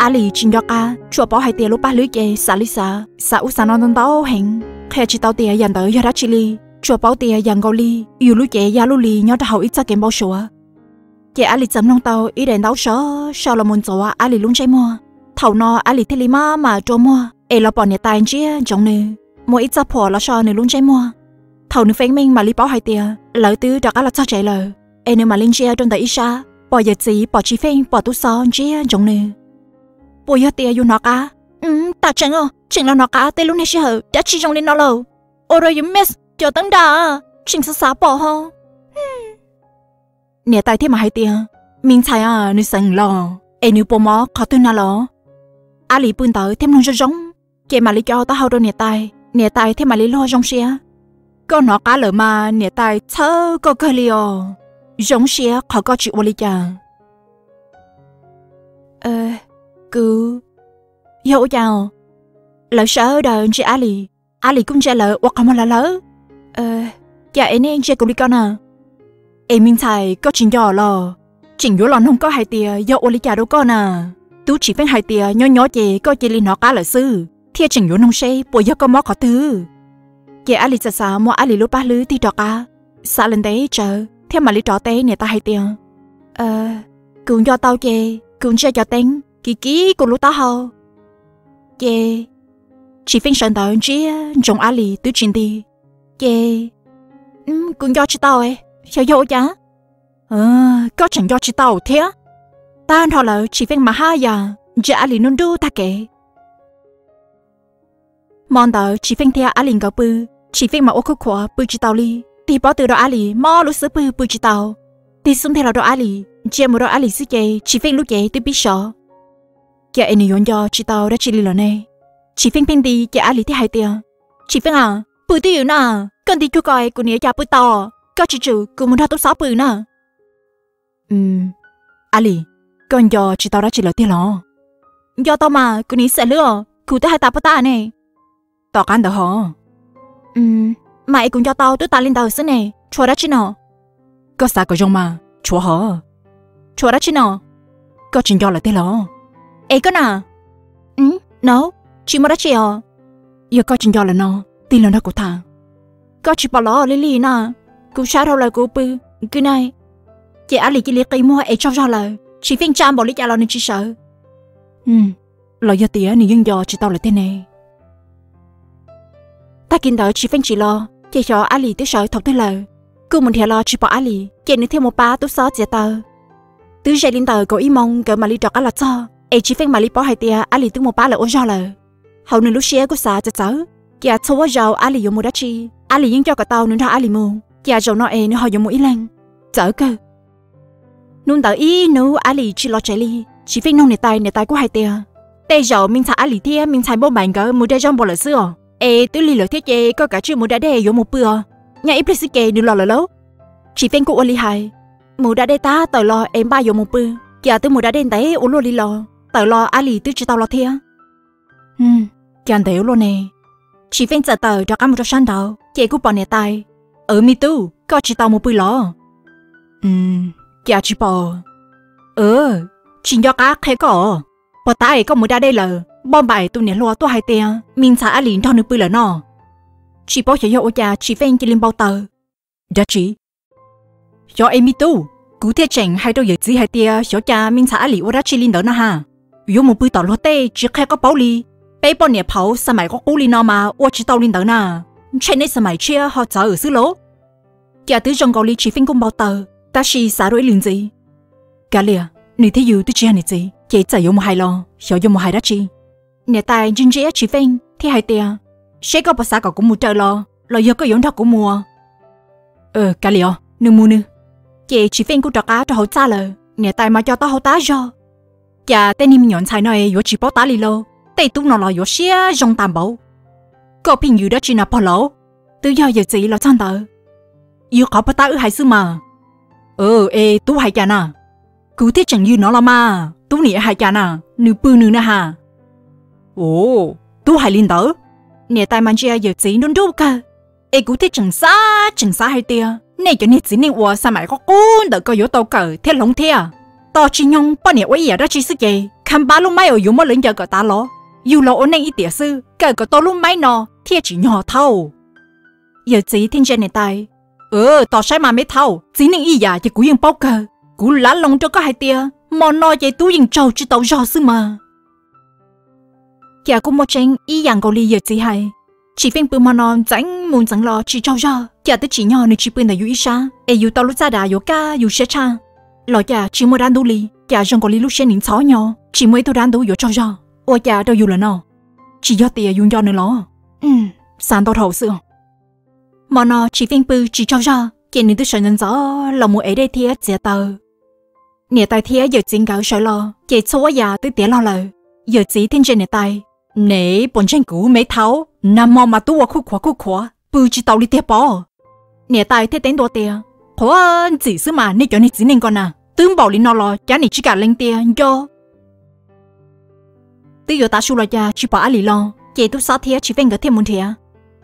Ab Lis tsis nco qab, tsuas paub hais tias lub paj hlwb ces xav li xav, xav ub xav no ntau ntau heev, qhia tsis tau tias yam ntawd yog dab tsi li, tsuas paub tias yam nkaus li yus lub cev ya luj li nyob rau hauv ib txoj kev npau suav. Ces Ab Lis txawm mloog tau ib daim ntaub sov so los mus ntxuav Ab Lis lub ntsej muag. Thaum no Ab Lis thiaj li maj mam rua muag es los pom niam tais ntsia ntsoov nws, muaj ib txoj phuam los so nws lub ntsej muag. Thaum nws feeb meej mam li paub hais tias lawv twb rov qab los txog tsev lawm, es nws mam li ntsia rau ntawm ib sab, pom yawm txiv, pom Tsis Feej, pom tub xob ntsia ntsoov nws. Puas yog tias yus hnov qab? Tam tseem os, tseem los hnov qab tej lub niag sij hawm dab tsi zoo li no lauj. Ua rau yus miss cov teeb nra, tseem xav xav pom ho. Niam tais thiaj mam hais tias, me ntxhais, nws xeev los es nws puas mob qhov twg na los? Ab Lis pw ntawd thiab mloog zoo zoo, ces mam li co taub hau rau niam tais, niam tais thiaj mam li luag zoo siab. Koj hnov qab lawm mas niam tais txhawb koj kawg li os, zoo siab qhov koj tsis ua li cas. Kuv, yog ua cas? Lawv sawv daws ntsia Ab Lis, Ab Lis kuj ntsia lawv ua qhov muag hlawv hlawv. Cas es nej ntsia kuv li ko na? Es me ntxhais, koj tsis nco los? Tseem yuav los noog koj hais tias yog ua li cas rau koj na. Tub Tsis Feej hais tias nyob nyob ces koj cia li hnov qab lawm xwb, thiaj tseem yuav noog seb puas yog koj mob qhov twg. Ces Ab Lis txawm xav muab Ab Lis lub paj hlwb tig rov qab, xav lawm ntev tsawv thiaj mam li rov teb niam tais hais tias, kuv nco tau ces kuv ntsia cov teeb kiv kiv kuv lub taub hau. Ces Tsis Feej sawv ntawd ntsia ntsoov Ab Lis twb tsis nti. Ces kuv nco tsis tau, xyov yog ua cas. Koj tseem nco tsis tau thiab. Tag nrho lawm Tsis Feej mas haj yam ntsia Ab Lis nruj nruj tag kev. Hmo ntawd Tsis Feej thiab Ab Lis nkawd pw, Tsis Feej mas ua khuj khuav pw tsis tau li. Tig pob tw rau Ab Lis mob lub xub pwg pw tsis tau. Tig xub ntiag los rau Ab Lis, ntsia mus rau Ab Lis xwb ces Tsis Feej lub cev twb pib sov. Cas es nws yuav nco tsis tau dab tsi li los ne? Tsis Feej pheej nti ces Ab Lis thiaj hais tias, Tsis Feej a, pw twj ywm na, koj nti cuag ko es kuv niam cas pw tau, koj tsis tsum kuv mus nrog tub xob pw na. Ab Lis, koj nco tsis tau dab tsi lawm tiag los? Nco tau mas kuv niam xeem hlwb os, kuv twb hais tas puag ta ne. Tom qab ntawd hos? Mas es kuv nco tau twb tas li ntawd xwb ne, tshuav dab tsi no? Koj xav kom zoo mas tshuav hos. Tshuav dab tsi no? Koj tsis nco lawm tiag los? Es koj na? No, tsis muaj dab tsi os. Yog koj tsis nco lawm no, tig los nrog kuv tham. Koj tsis pom los li li na, kuv sab dhau lawm kuv pw, good night. Ces Ab Lis cia li qi muag es tsaug zog lawm, Tsis Feej tsa npaum li cas los nws tsis sawv. Los yog tias nws yeej nco tsis tau lawm tiag ne? Tag kis ntawd Tsis Feej tsim los ces xyov Ab Lis twb sawv thaum twg lawm. Kuj mus nrhiav los tsis pom Ab Lis ces nws thiaj mus pab tub xob txiav taws. Twb ze li ntawm kaum ib moos nkawd mam li rov qab los txog es Tsis Feej mam li paub hais tias Ab Lis twb mus pab lawv ua zog lawm. Hauv nws lub siab kuj xav txawv txawv, cas txhua zaus Ab Lis yuav mus dab tsi Ab Lis yeej coj kom tau nws nrog Ab Lis mus, cas zaum no es nws ho yuav mus ib leeg. Txawv kawg. Hnub ntawd ib hnub Ab Lis tsis los tsev li. Tsis Feej nug niam tais, niam tais kuj hais tias, tej zaum me ntxhais Ab Lis thiab me ntxhais Npauj Npaim nkawd mus de zaub npua lawm xwb os. Es twb lig lawm thiab ces koj kav tsij mus da dej yuav mus pw os. Nyob ib pliag xwb ces nws los lawm lauj. Tsis Feej kuj ua li hais, mus da dej tag tawm los es npaj yuav mus pw. Cas twb mus da dej ntev ua luaj li los tawm los Ab Lis twb tsis tau los thiab. Cas ntev ua luaj ne. Tsis Feej txawm tawm rov qab mus rau sab nraud ces kuj pom niam tais. Aws me tub, koj tsis tau mus pw los? Cas tsis pom? Tsis nco qab qhia koj os. Puag ta es koj mus da dej lawm, Npauj Npaim tus niam hluas tuaj hais tias me ntxhais Ab Lis nrog nws pw lawm no. Tsis paub xyov yog ua cas Tsis Feej cia li npau taws. Dab tsi? Xyov es me tub, kuv thiaj tseem hais rau yawm txiv hais tias xyov cas me ntxhais Ab Lis ua dab tsi li ntawd na ha. Yuav mus pw tom luag tej tsis qhia koj paub li. Peb poj niam phauv xa maim qub qub li no mas ua tsis tau li ntawd na. Ntshe neb xa maim tshiab ho txawv xwb lauj. Cas twb zoo nkaus li Tsis Feej kuj npau taws, tab sis xav rau ib lwm ntxiv. Kav liam, nws thiab yus twb tsis yog niam txiv, ces txawm yuav mus hais los xyov yuav mus hais dab tsi. Niam tais ntsia ntsia Tsis Feej thiaj hais tias, seb koj puas xav kom kuv mus raws los, los yog koj yuav nrog kuv mus? Kav liam os, nws mus nws. Ces Tsis Feej kuj rov qab rau hauv txaj lawm, niam tais mas co taub hau tab zog. Cas tej niag me nyuam ntxhais no es yuav tsis paub tab li lauj, tej tub no los yuav siab zoo tas npaum. Koj pheej yws dab tsi na pog laus? Twb yog yawm txiv los txog ntawd. Yws qhov puag ta wb hais xwb mas. Es tub hais cas na? Kuv thiaj tseem yws no los mas, tub niam hais cas na, nws pw nws na ha. Tub hais li ntawd. Niam tais mas ntsia yawm txiv nruj nruj kawg. Es kuv thiaj tseem xav tseem xav hais tias nej cov niag txiv neej uas xa maim qub qub ntawm ko yuav tau kawm thiab hloov thiab. Tos tsis nyoog poj niam ua ib yam dab tsi xwb ces Kha npab lub maib uas yuav muab lawv ncaws kom tav los, yug los ua neej ib tiam xwb, kawm kom tau lub maib no thiaj tsim nyog thaub. Yawm txiv thiaj ntsia niam tais, Tos saib mas me thaub, txiv neej ib yam ces kuv yeej paub kawg. Kuv lav loo rau koj hais tias hmo no ces tub yeej tsaug tsis tau zog xwb mas. Cas kuj muaj tseeb ib yam nkaus li yawm txiv hais. Tsis Feej pw hmo no ntxeev mus ntxeev los tsis tsaug zog, cas twb tsim nyog nws tsis pw ntawm yus ib sab es yus tau lub txaj dav yuav kaj yus siab tshaj. Los cas tsis muaj dab ntub li, cas zoo nkaus li lub siab nim ntxhov nyo, tsis muaj ib tug dab ntub yuav tsaug zog. Ua cas rau yus lawm no? Tsis yog tias yus nco nws los? Xav ntau dhau xwb. Hmo no Tsis Feej pw tsis tsaug zog ces nws twb sawv ntxov ntxov los mus ev dej thiab txiav taws. Niam tais thiab yawm txiv nkawd sawv los ces txhua yam twb tiav log lawm. Yawm txiv thiaj ntsia niam tais, Neb puas ntseeg kuv me thaub, nag hmo mas tub ua khuj khuav khuj khuav pw tsis tau li tiag pob. Niam tais thiaj teb ntua tias, Qhuav ntxim xwb mas nej cov niag txiv neej ko na, twb npaum li no los cas nim tsis kam lees tias nco. Twb yuav tav su los cas tsis pom Ab Lis los, ces Tub Xob thiab Tsis Feej nkawd thiaj mus nrhiav.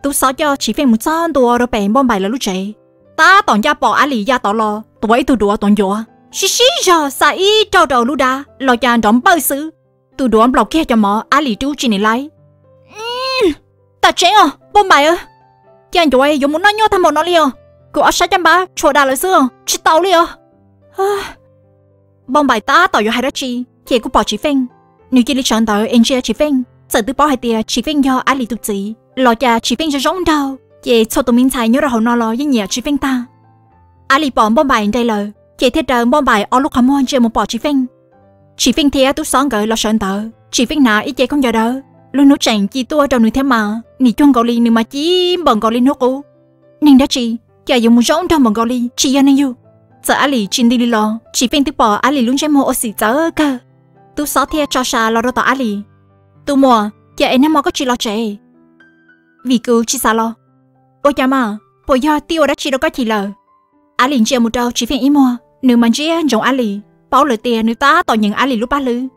Tub Xob coj Tsis Feej mus txog ntua rau pem Npauj Npaim lawv lub tsev, tab tom ncaj pom Ab Lis ya tod los tuav ib tug duav tuav ncuav, sib sib zog xa ib raug rau lub dab los cas nrov npawj xwb. Tus duav nplaum kiag cov mov Ab Lis rub tsis nim laib. Tam tseeb os Npauj Npaim, cas ncuav yuav mus noj nyuaj tag npaum no li os? Kuv ob sab caj npab tshuav das lawm xwb os, tsis tau li os. Npauj Npaim tab tom yuav hais dab tsi ces kuj pom Tsis Feej. Nws cia li sawv ntawd es ntsia Tsis Feej, txawm twb paub hais tias Tsis Feej yog Ab Lis tus txiv los cas Tsis Feej zoo zoo nraug, ces txhua tus me ntxhais nyob rau hauv no los yeej nyiam Tsis Feej tag. Ab Lis pom Npauj Npaim nres lawm ces thiaj raws Npauj Npaim ob lub qhov muag ntsia mus pom Tsis Feej. Tsis Feej thiab Tub Xob nkawd los sawv ntawd, Tsis Feej hnav ib ce khaub ncaws dawb, lub hnub tseem ci tuaj rau nws thiab mas, nim cuag nkaus li nws mas ci npaum nkaus li hnub qub. Neeg dab tsi cas yuav mus zoo nraug npaum nkaus li, tsis yog neeg yug. Txawm Ab Lis tsis nti li los Tsis Feej twb pom Ab Lis lub ntsej muag ua xim txawv kawg. Tub Xob thiaj tso sa los rau tom Ab Lis, Tus muam, cas es nag hmo koj tsis los tsev? Vim kuv tsis xav los. Ua cas mas, puas yog tij ua dab tsi rau koj chim lawm? Ab Lis ntsia mus rau Tsis Feej ib muag, nws mas ntsia ntsoov Ab Lis, paub lawm tias nws tab tom nyeem Ab Lis lub paj hlwb.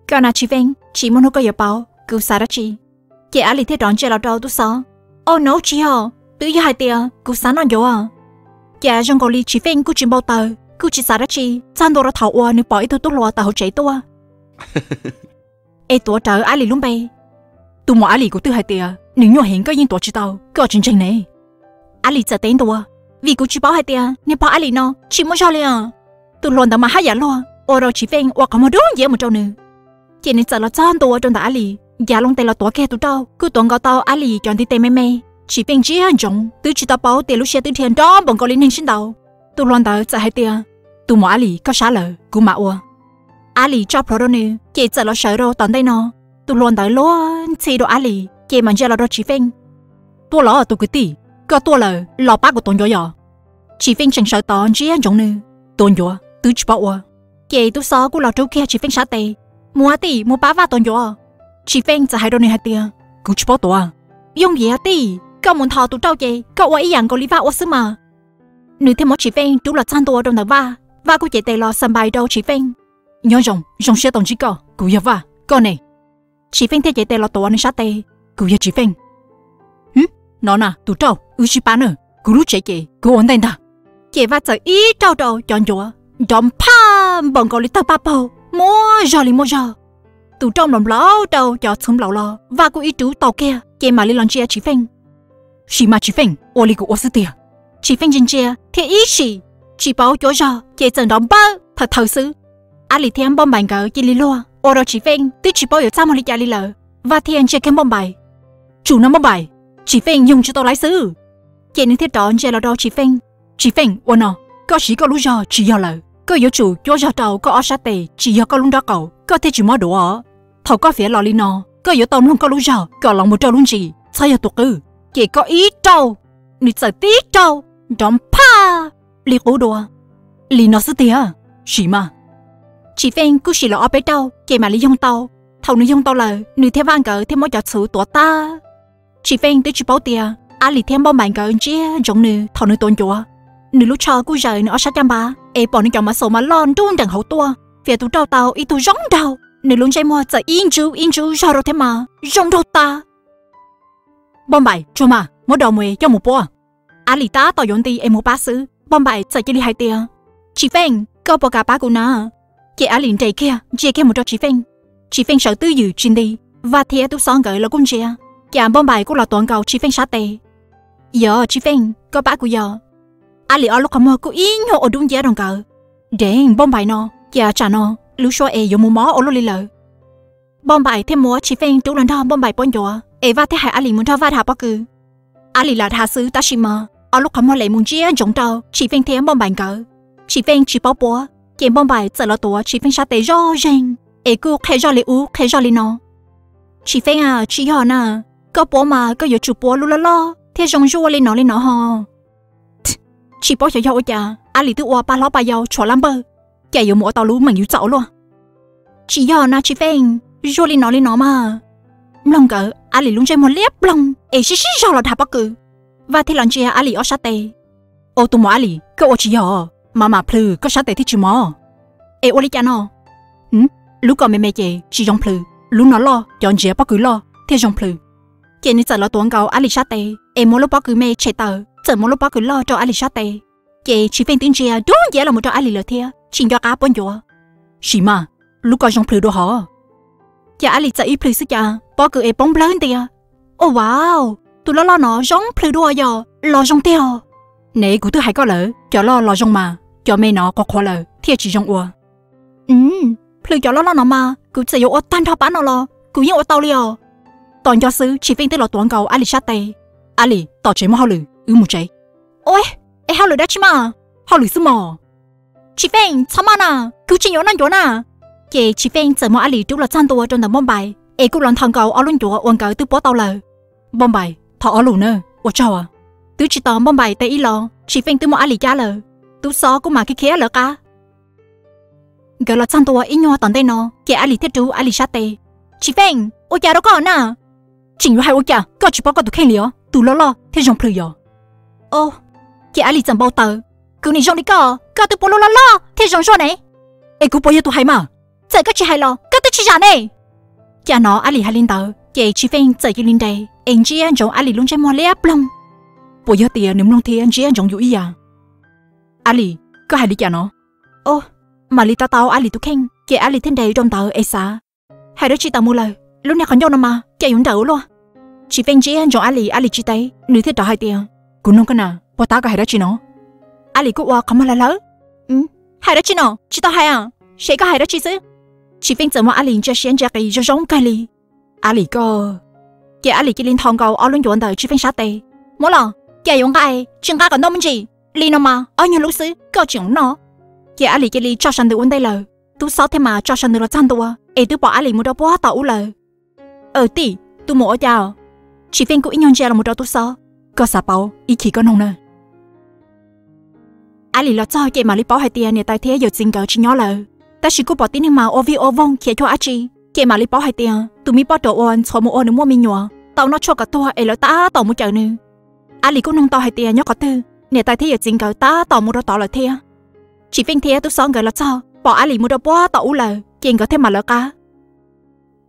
Koj na Tsis Feej, tsis muaj hnub koj yuav paub kuv xav dab tsi. Ces Ab Lis thiaj rov ntsia los rau Tub Xob, Au no tsis yog, twb yog hais tias kuv xav noj ncuav. Cas zoo nkaus li Tsis Feej kuj tsis npau taws kuj tsis xav dab tsi txog ntua rau thaum uas nws pom ib tug tub hluas tawm hauv tsev tuaj. Es tuav rawv Ab Lis lub npe. Tus muam Ab Lis, kuv twb hais tias nws nyuaj heev koj yeej tuav tsis tau, koj tsis ntseeg ne. Ab Lis txawm teb ntua, Vim kuv tsis paub hais tias niag pog Ab Lis no tsis muaj zog li os. Tus hluas ntawd mas haj yam luag, ua rau Tsis Feej ua qhov muag dub nciab mus rau nws. Ces nws txawm los txog ntua rau ntawm Ab Lis, ncav loo tes los tuav kiag tus rauj, kuj tuav nkaus tau Ab Lis cov ntiv tes me me. Tsis Feej ntsia ntsoov twb tsis tau paub tias lub siab twb dhia nrov npaum nkaus li neeg sib ntaus. Tus hluas ntawd txawm hais tias, Tus muam Ab Lis, koj sab lawm, kuv mam ua. Ab Lis tso plhuav rau nws ces txawm los sawv rau tom ntej no. Tus hluas ntawd luag ntxhi rau Ab Lis ces mam ntsia los rau Tsis Feej, Tuaj los tus kwv tij, koj tuaj lawm los pab kuv tuav ncuav yom? Tsis Feej tseem sawv tod ntsia ntsoov nws, Tuav ncuav twb tsis paub ua. Ces Tub Xob kuj los rub kiag Tsis Feej sab tes, Mus a tij, mus pab Vaj tuav ncuav. Tsis Feej txawm hais rau nws hais tias, Kuv tsis paub tuav. Yooj yim tij, koj mus nthos tus rauj ces koj ua ib yam nkaus li Vaj ua xwb mas. Nws thiaj muab Tsis Feej rub los txog ntua rau ntawm Vaj. Vaj kuj cev tes los xa npais rau Tsis Feej, Nyob zoo, zoo siab tau ntsib koj, kuv yog Vaj, koj ne? Tsis Feej thiaj cev tes los tuav nws sab tes, Kuv yog Tsis Feej. Hwm, no na tus rauj, wb sib pab na, kuv lub tsev ces kuv ua ntej ntag. Ces Vaj txawm ib raug rau cov ncuav, nrov nphaj npaum nkaus li tawg paj paug, muaj zog li muaj zog. Tus rauj nplaum nplaum rau cov txhuv nplaum los Vaj kuj ib rub tau kiag ces mam li los ntsia Tsis Feej. Sim mas Tsis Feej, ua li kuv ua xwb tiag. Tsis Feej ntsia ntsia thiab ib sim, tsis paub cuab zog ces txawm nrov npawj thawm thawm xwb. Ab Lis thiab Npauj Npaim nkawd cia li luag, ua rau Tsis Feej twb tsis paub yuav txaj muag li cas li lawm. Vaj thiaj ntsia kiag Npauj Npaim, Tsum no Npauj Npaim, Tsis Feej yoog tsis tau laiv xwb. Ces nws thiaj rov ntsia los rau Tsis Feej, Tsis Feej, ua no, koj siv koj lub zog tsis yog lawm, koj yuav tsum cuab zog rau koj ob sab tes tsis yog koj lub nrob qaum koj thiaj tsis mob duav. Thaum koj fiav los li no, koj yuav tau mloog koj lub zog kom los mus rau lub ntsis, txhob yog tus qwb. Ces koj ib raug, nws txawm tib raug, nrov nphaj li qub dua. Li no xwb tiag, sim mas. Tsis Feej kuj sim los ob peb raug ces mam li yoog tau. Thaum nws yoog tau lawm, nws thiab Vaj nkawd thiaj muab cov txhuv tuav tag. Tsis Feej twb tsis paub tias Ab Lis thiab Npauj Npaim nkawd ntsia ntsoov nws thaum nws tuav ncuav. Nws lub tsho kuj zaws nws ob sab caj npab es pom nws cov mav xaum mas loj nruj nreem hauv tuaj, fiav tus rauj tau ib tug zoo nraug. Nws lub ntsej muag txawm ib ntsub ib ntsub zog rau thiab mas zoo nraug tas. Npauj Npaim, tsuag mas, muab do mus es coj mus puab. Ab Lis tab tom yuav nti es mus pab xwb, Npauj Npaim txawm cia li hais tias, Tsis Feej, koj puas kam pab kuv na? Ces Alis nres kiag ntsia kiag mus rau Tsis Feej. Tsis Feej sawv twb ywm tsis nti, Vaj thiab Tub Xob nkawd los kuj ntsia. Cas Npauj Npaim kuj los tuav nkaus Tsis Feej sab tes. Yog Tsis Feej, koj pab kuv yog. Alis ob lub qhov muag kuj ib nyuag ua dub nciab rau nkawd. Deev, Npauj Npaim no, cas tsam no lub suab es yuav mus mob ua luaj li lawm. Npauj Npaim thiaj muab Tsis Feej rub los nrog Npauj Npaim pob ncuav es Vaj thiaj hais Alis mus nrog Vaj dhas pob kws. Alis lam dhas xwb tab sis mas ob lub qhov muag li mus ntsia ntsoov rau Tsis Feej thiab Npauj Npaim nkawd. Tsis Feej tsis paub puab, ces Npauj Npaim txawm los tuav Tsis Feej sab tes zoj zeeg, es kuj qhia zoj li ub qhia zoj li no. Tsis Feej a, tsis yog na, koj puab mas koj yuav tsum puab lub loj loj thiab zoo zuaj li no li no ho. Tsis paub xyov yog ua cas Alis twb ua pa hlob pa yau tshuav lab npawg, cas yuav mus ua tau lub meem yus txawm ua luaj. Tsis yog na Tsis Feej, zuaj li no li no mas. Mloog nkawd Alis lub ntsej muag liab ploog es sib sib zog los dhas pob kws. Vaj thiaj los ntsia Alis ob sab tes. Au tus muam Alis, koj ua tsis yog, mas mam plhws koj sab tes thiaj tsis mob. Es ua li cas no? Lub ko me me ces tsis zoo plhws, lub no loj cov ntsiav pob kws loj thiaj zoo plhws. Ces nws txawm los tuav nkaus Alis sab tes es muab lub pob kws me tshem tawm, txawm muab lub pob kws loj rau Alis sab tes. Ces Tsis Feej twb ntsia dub nciab los mus rau Alis lawm thiab tsis nco qab pob ncuav. Sim mas, lub ko zoo plhws dua hov. Ces Alis txawm ib plhws xwb cas pob kws es poob nplawg ntias. Au, tus loj loj no zoo plhws dua yog los zoo tiag. Ne kuv twb hais koj lawm, cov loj los zoo mas, cov me no qhuav qhuav lawm thiaj tsis zoo ua. Plhws cov loj loj no mas kuv txawm yuav ua tag nrho pab no los kuv yeej ua tau li os. Tos nco xwb Tsis Feej twb los tuav nkaus Alis sab tes. Alis, tom tsev muaj hauj lwm, wb mus tsev. Ua, es hauj lwm dab tsi mas? Hauj lwm xwb mos. Tsis Feej, txhob maj na, kuv tsis yuav noj ncuav na. Ces Tsis Feej txawm muab Alis rub los txog ntua rau ntawm Npauj Npaim es kuj los nthos nkaus ob lub ncuav uas nkawd twb puab tau lawm. Npauj Npaim, thov ob lub na, ua tsaug. Twb tsis tos Npauj Npaim teb ib los Tsis Feej twb muab Alis cab lawm. Tub Xob kuj mam khiav khiav lawv qab. Nkawd los txog ntua ib nyuag tom ntej no ces Alis thiaj rub Alis sab tes. Tsis Feej, ua cas rau koj na? Tseem yuav hais ua cas, koj tsis paub koj tus kheej li os, tus loj loj thiaj zoo plhws yos. Ces Alis txawm npau taws. Kuv nim zoo li koj, koj twb puab lub loj loj thiaj zoo zuaj ne. Es kuv puas yog tus hais mas? Txawm koj tsis hais los koj twb tsis zam ne. Cas hnov Alis hais li ntawd ces Tsis Feej txawm cia li nres es ntsia ntsoov Alis lub ntsej muag liab ploog. Puas yog tias nws mloog thiab ntsia ntsoov yus ib yam? Alis, koj hais li cas no? Mam li to taub Alis tus kheej ces Alis thiaj nres rau ntawd es xav. Hais dab tsi tas mus lawm, lub niag qhov ncauj no mas cas yuav nrawm ua luaj. Tsis Feej ntsia ntsoov Alis, Alis tsis teb, nws thiaj rov hais tias, kuv nug koj na, puag ta koj hais dab tsi no? Alis kuj ua qhov muag hlawv hlawv. Hais dab tsi no, tsis tau hais a, seb koj hais dab tsi xwb. Tsis Feej txawm muab Alis ntsia siab ntsia qis zoo zoo kawg li. Alis koj. Ces Alis cia li nthos nkaus ob lub ncuav ntawm Tsis Feej sab tes. Muab los, cas yuav nqa, tsis nqa kom ntau me ntsis li no mas ob nyuag lub xwb koj tseem noj. Ces Alis cia li tso saw ntws ua ntej lawm. Tub Xob thiaj mas tso saw ntws los txog ntua es twb pom Alis mus rau puag tom ub lawm. Aws tim, tus muam ua cas? Tsis Feej kuj ib nyuag ntsia los mus rau Tub Xob. Koj xav paub ib chim koj noog na. Alis los txog ces mam li paub hais tias niam tais thiab yawm txiv nkawd tsis nyob lawm, tab sis kuj pom tib neeg mas ua vij ua voog khiav cuag dab tsi, ces mam li paub hais tias tus me poj ruam uas ntxhuav mus ua nws muaj me nyuam tau noj tshuaj kom tuag es lawv tab tom mus cawm nws. Alis kuj noog tau hais tias nyob qhov twg, niam tais thiab yawm txiv nkawd tab tom mus rau tod lawm thiab. Tsis Feej thiab Tub Xob nkawd los txog pom Alis mus rau puag tom ub lawm ces nkawd thiaj mam lawv qab.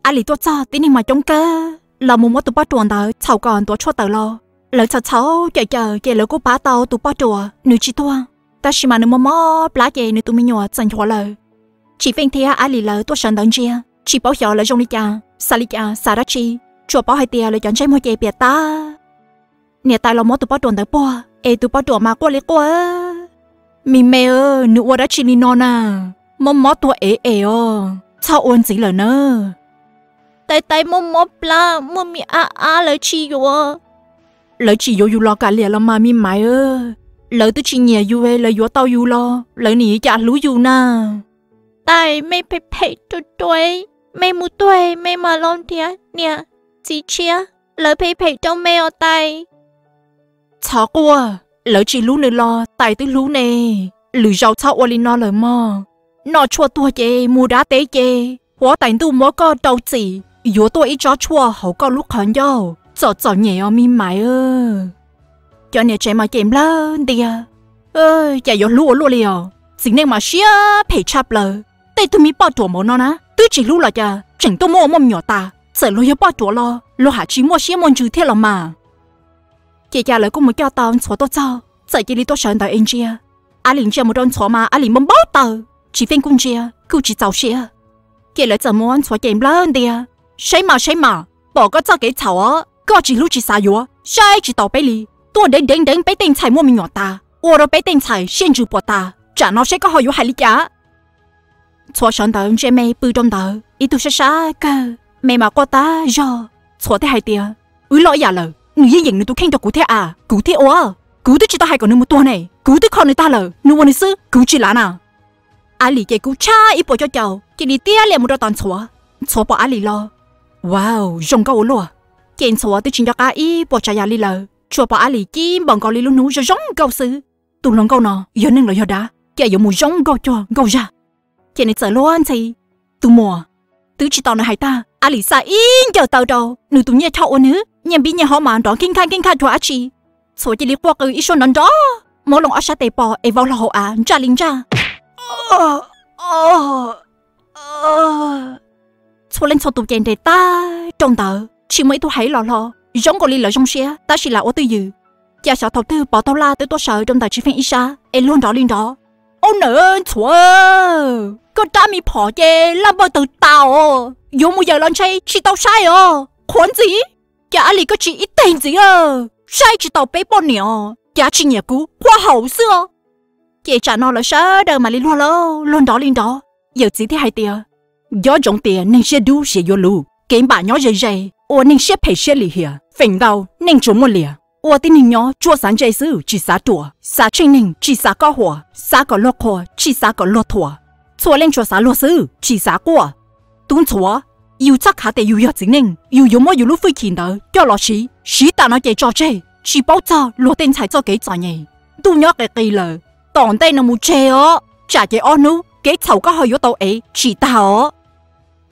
Alis tuaj txog tib neeg mas coob kawg los mus muab tus poj ruam ntawd txhaum kom ntuav tshuaj tawm los. Lawv txhaum txhaum cawm cawm ces lawv kuj pab tau tus poj ruam nws tsis tuag, tab sis mas nws mob mob plab ces nws tus me nyuam txawm nchuav lawm. Tsis Feej thiab Alis lawv tuaj sawv ntawd ntsia, tsis paub xyov lawv zoo li cas, xav li cas xav dab tsi, tsuas paub hais tias lawv cov ntsej muag ces piam tag. Niam tais los muab tus poj ruam ntawd puag es tus poj ruam mas quaj li quaj. Me me, nws ua dab tsi li no na, mob mob tuag ev ev os, txhob ua ntxiv lawm na. Tais tais, muaj mob plab muaj me ab ab lawv tsis yuav. Lawv tsis yuav yus los kam liam los mas me maiv, lawv twb tsis nyiam yus, lawv yuav tau yus los lawv nim yuav cas hlub yus na. Tais, mej phem phem ruaj ruaj, mej mus tuag mej mam los nrhiav niam txiv tshiab, lawv phem phem rau mej os tais. Txhob quaj, lawv tsis hlub nws los tais twb hlub ne. Lwm zaus txhob ua li no lawm mog. Noj tshuaj tuag ces mus dab teb ces huab tais ntuj muab koj rau txim, yuav tuaj ib tsob tshuaj hauv koj lub qhov ncauj, txom txom nyem os me maiv. Cov niam tsev mas cem nplawg ntiag. Cas yuav hlub ua luaj li os, txiv neej mas siab phem tshaj plaws. Tej tug me poj ruam npaum no na twb tsis hlub los cas tseem tuaj muab ua muaj me nyuam tas, txawm luag yog poj ruam los luag ham tsis muaj siab muaj ntsws thiab los mas. Ces cas lawv kuj mus coj tau Ntxhuav tuaj txog, txawm cia li tuaj sawv ntawd es ntsia. Alis ntsia mus rau Ntxhuav mas Alis npau npau taws, Tsis Feej kuj ntsia kuj tsis txaus siab. Ces lawv txawm muab Ntxhuav ces nplawg ntias, Saib mas saib mas, pom koj txoj kev txhaum os, koj tsis hlub tsis xav yuav, saib tsis taus peb li, tuaj deev deev deev peb tej ntxhais muaj me nyuam tas, ua rau peb tej ntxhais siab ntsws puas tas, tsam no seb koj ho yuav hais li cas. Ntxhuav sawv ntawd ntsia me pw rau ntawd, ib tug sab sab kawg, me mas quaj tag zog. Ntxhuav thiaj hais tias, Wb loj ib yam lawm, nws yeej yeem nws tus kheej rau kuv thiab a, kuv thiaj ua. Kuv twb tsis tau hais kom nws mus tuag ne, kuv twb kho nws tag lawm, nws ua nws xwb, kuv tsis lav na. Ab Lis ces kub tshab ib puas cuaj caum, cia li tiab lias mus rau tom Ntxhuav. Ntxhuav pom Ab Lis los, Wow, zoo nkauj ua luaj. Ces Ntxhuav twb tsis nco qab ib puas tsav yam li lawm, tsuas pom Ab Lis cib npaum nkaus li lub hnub zoo zoo nkauj xwb. Tus hluas nkauj no yog neeg los yog dab, cas yuav mus zoo nkauj cuag nkauj zag. Ces nws txawm luag ntxhi, Tus muam. Twb tsis tos nws hais tag, Ab Lis xa ib ncaws taw rau, nws tus nyiaj choj ua nws nyiaj npib nyiaj hov mas nrov nkhib nkhaj nkhib nkhaj cuag dab tsi. Ntxhuav cia li quaj qw ib suab nrov nrov, muab loo ob sab tes pos es vau hlo hauv av ntsaj li ntsaj. Txhua leej txhua tus ces nres tag rau ntawd, tsis muaj ib tug hais los hlo, zoo nkaus li lawv zoo siab tab sis lam ua twj ywm. Cas xyov thaum twg Pov Taug Laj twb tuaj sawv rau ntawm Tsis Feej ib sab es luag nrov li nrov, Ub nawb Ntxhuav, koj rab me phom ces laj npawj tawg tas os, yuav mus yawm los ntshe tsis tau saib os, qhuav ntxiv. Cas Ab Lis koj tsis ib teg ntxiv, saib tsis taus peb poj niam os, cas tsis nyiam kuv qhuab haum xwb os. Ces tsam no lawv sawv daws mam li luag lauj, luag nrov li nrov. Yawm txiv thiaj hais tias, Nco ntsoov tias neeg siab dub siab yuav luv, kev npam nyob ze ze, ua neeg siab phem siab lim hiam, feem ntau neeg tsuas muaj liam, ua tib neeg nyob tsuas xav ntse xwb tsis xav ruam, xav tsheej neeg tsis xav kob huam, xav kom luag qhuas tsis xav kom luag thuam. Txhua leej tsuas xav luag xwb tsis xav quaj. Tub Ntxhuav, yus txhob khav tias yus yog txiv neej, yus yuav muab yus lub fwj chim ntawd coj los siv, siv tas no ces tso tseg, tsis paub txog luag tej ntxhais txoj kev txom nyem. Ntuj nyob qis qis lawm, tom ntej no mus tseg os, tsam ces ob hnub kev txhaum koj ho yuav tau ev tsis tag os.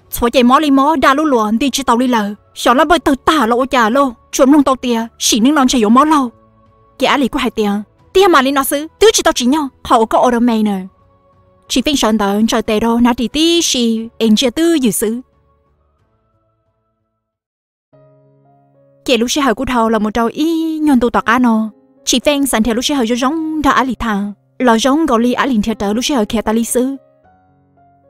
Ntxhuav ces mob li mob dag lub luas nti tsis taus li lawm, xyov laj npawj tawg tag los ua cas lauj, tsuas mloog tau tias sim neej no ntshe yuav mob laug. Ces Ab Lis kuj hais tias, Tiag mas li no xwb, twb tsis tau tsim nyog qhov uas koj ua rau me na. Tsis Feej sawv ntawd ntsaws tes rau hnab ris tib si es ntsia twj ywm xwb. Ces lub sij hawm kuj dhau los mus rau ib nyuag ntu tom qab no, Tsis Feej xav nrhiav lub sij hawm zoo zoo nrog Ab Lis tham, los zoo nkaus li Ab Lis nrhiav rawv lub sij hawm khiav tas li xwb.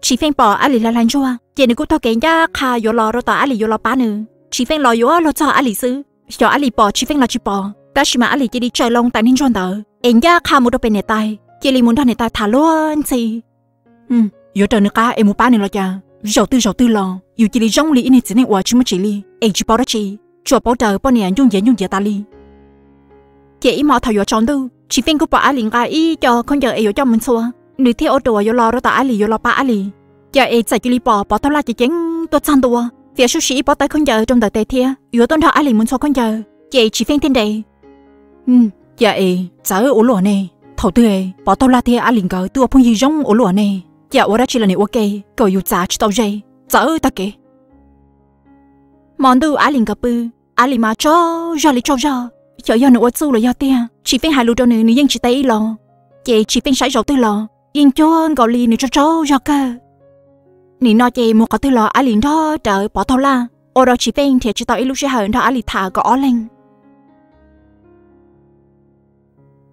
Tsis Feej pom Ab Lis hlais hlais ntsuag ces nws kuj taug kev ncaj qha yuav los rau tom Ab Lis yuav los pab nws. Tsis Feej los yuav luag txog Ab Lis xwb, xyov Ab Lis pom Tsis Feej los tsis pom, tab sis mas Ab Lis cia li tsaws loo tais niag ntsuag ntawd es ncaj qha mus rau pem niam tais, cia li mus nrog niam tais tham luag ntxhi. Yuav raws nws qab es mus pab nws los cas? Zaum twg zaum twg los yus cia li zoo li ib niag txiv neej uas tsis muaj tsim li es tsis paub dab tsi, tsuas paub raws poj niam ncuj nciav ncuj nciav tas li. Ces ib hmo thaum yuav tsaus ntuj, Tsis Feej kuj pom Ab Lis nqa ib co khaub ncaws es yuav coj mus ntxhua, nws thiaj ua ruam yuav los rau tom Ab Lis yuav los pab Ab Lis. Cas es txawm cia li pom Pov Taug Laj ceev ceev tuaj txog ntua, fiav sub si ib pob tawb khaub ncaws rau ntawm tes thiab yuav tuaj nrog Ab Lis mus ntxhua khaub ncaws, ces Tsis Feej thiaj nres. Cas es txawv ua luaj ne, thaum twg Pov Taug Laj thiab Ab Lis nkawd twb ua phooj ywg zoo ua luaj ne, cas ua dab tsi los nim ua ke kom yus txav tsis tau ze, txawv tag kev. Hmo ntuj Ab Lis nkawd pw, Ab Lis mas tsaug zog li tsaug zog, xyov yog nws ua txuj los yog tiag, Tsis Feej hais lus rau nws nws yeej tsis teb ib los. Ces Tsis Feej saib zaum twg los yeej cuag nkaus li nws tsaug tsaug zog kawg. Nim no ces mus qhov twg los Ab Lis nrog rawv Pov Taug Laj, ua rau Tsis Feej nrhiav tsis tau ib lub sij hawm nrog Ab Lis tham kom ob leeg.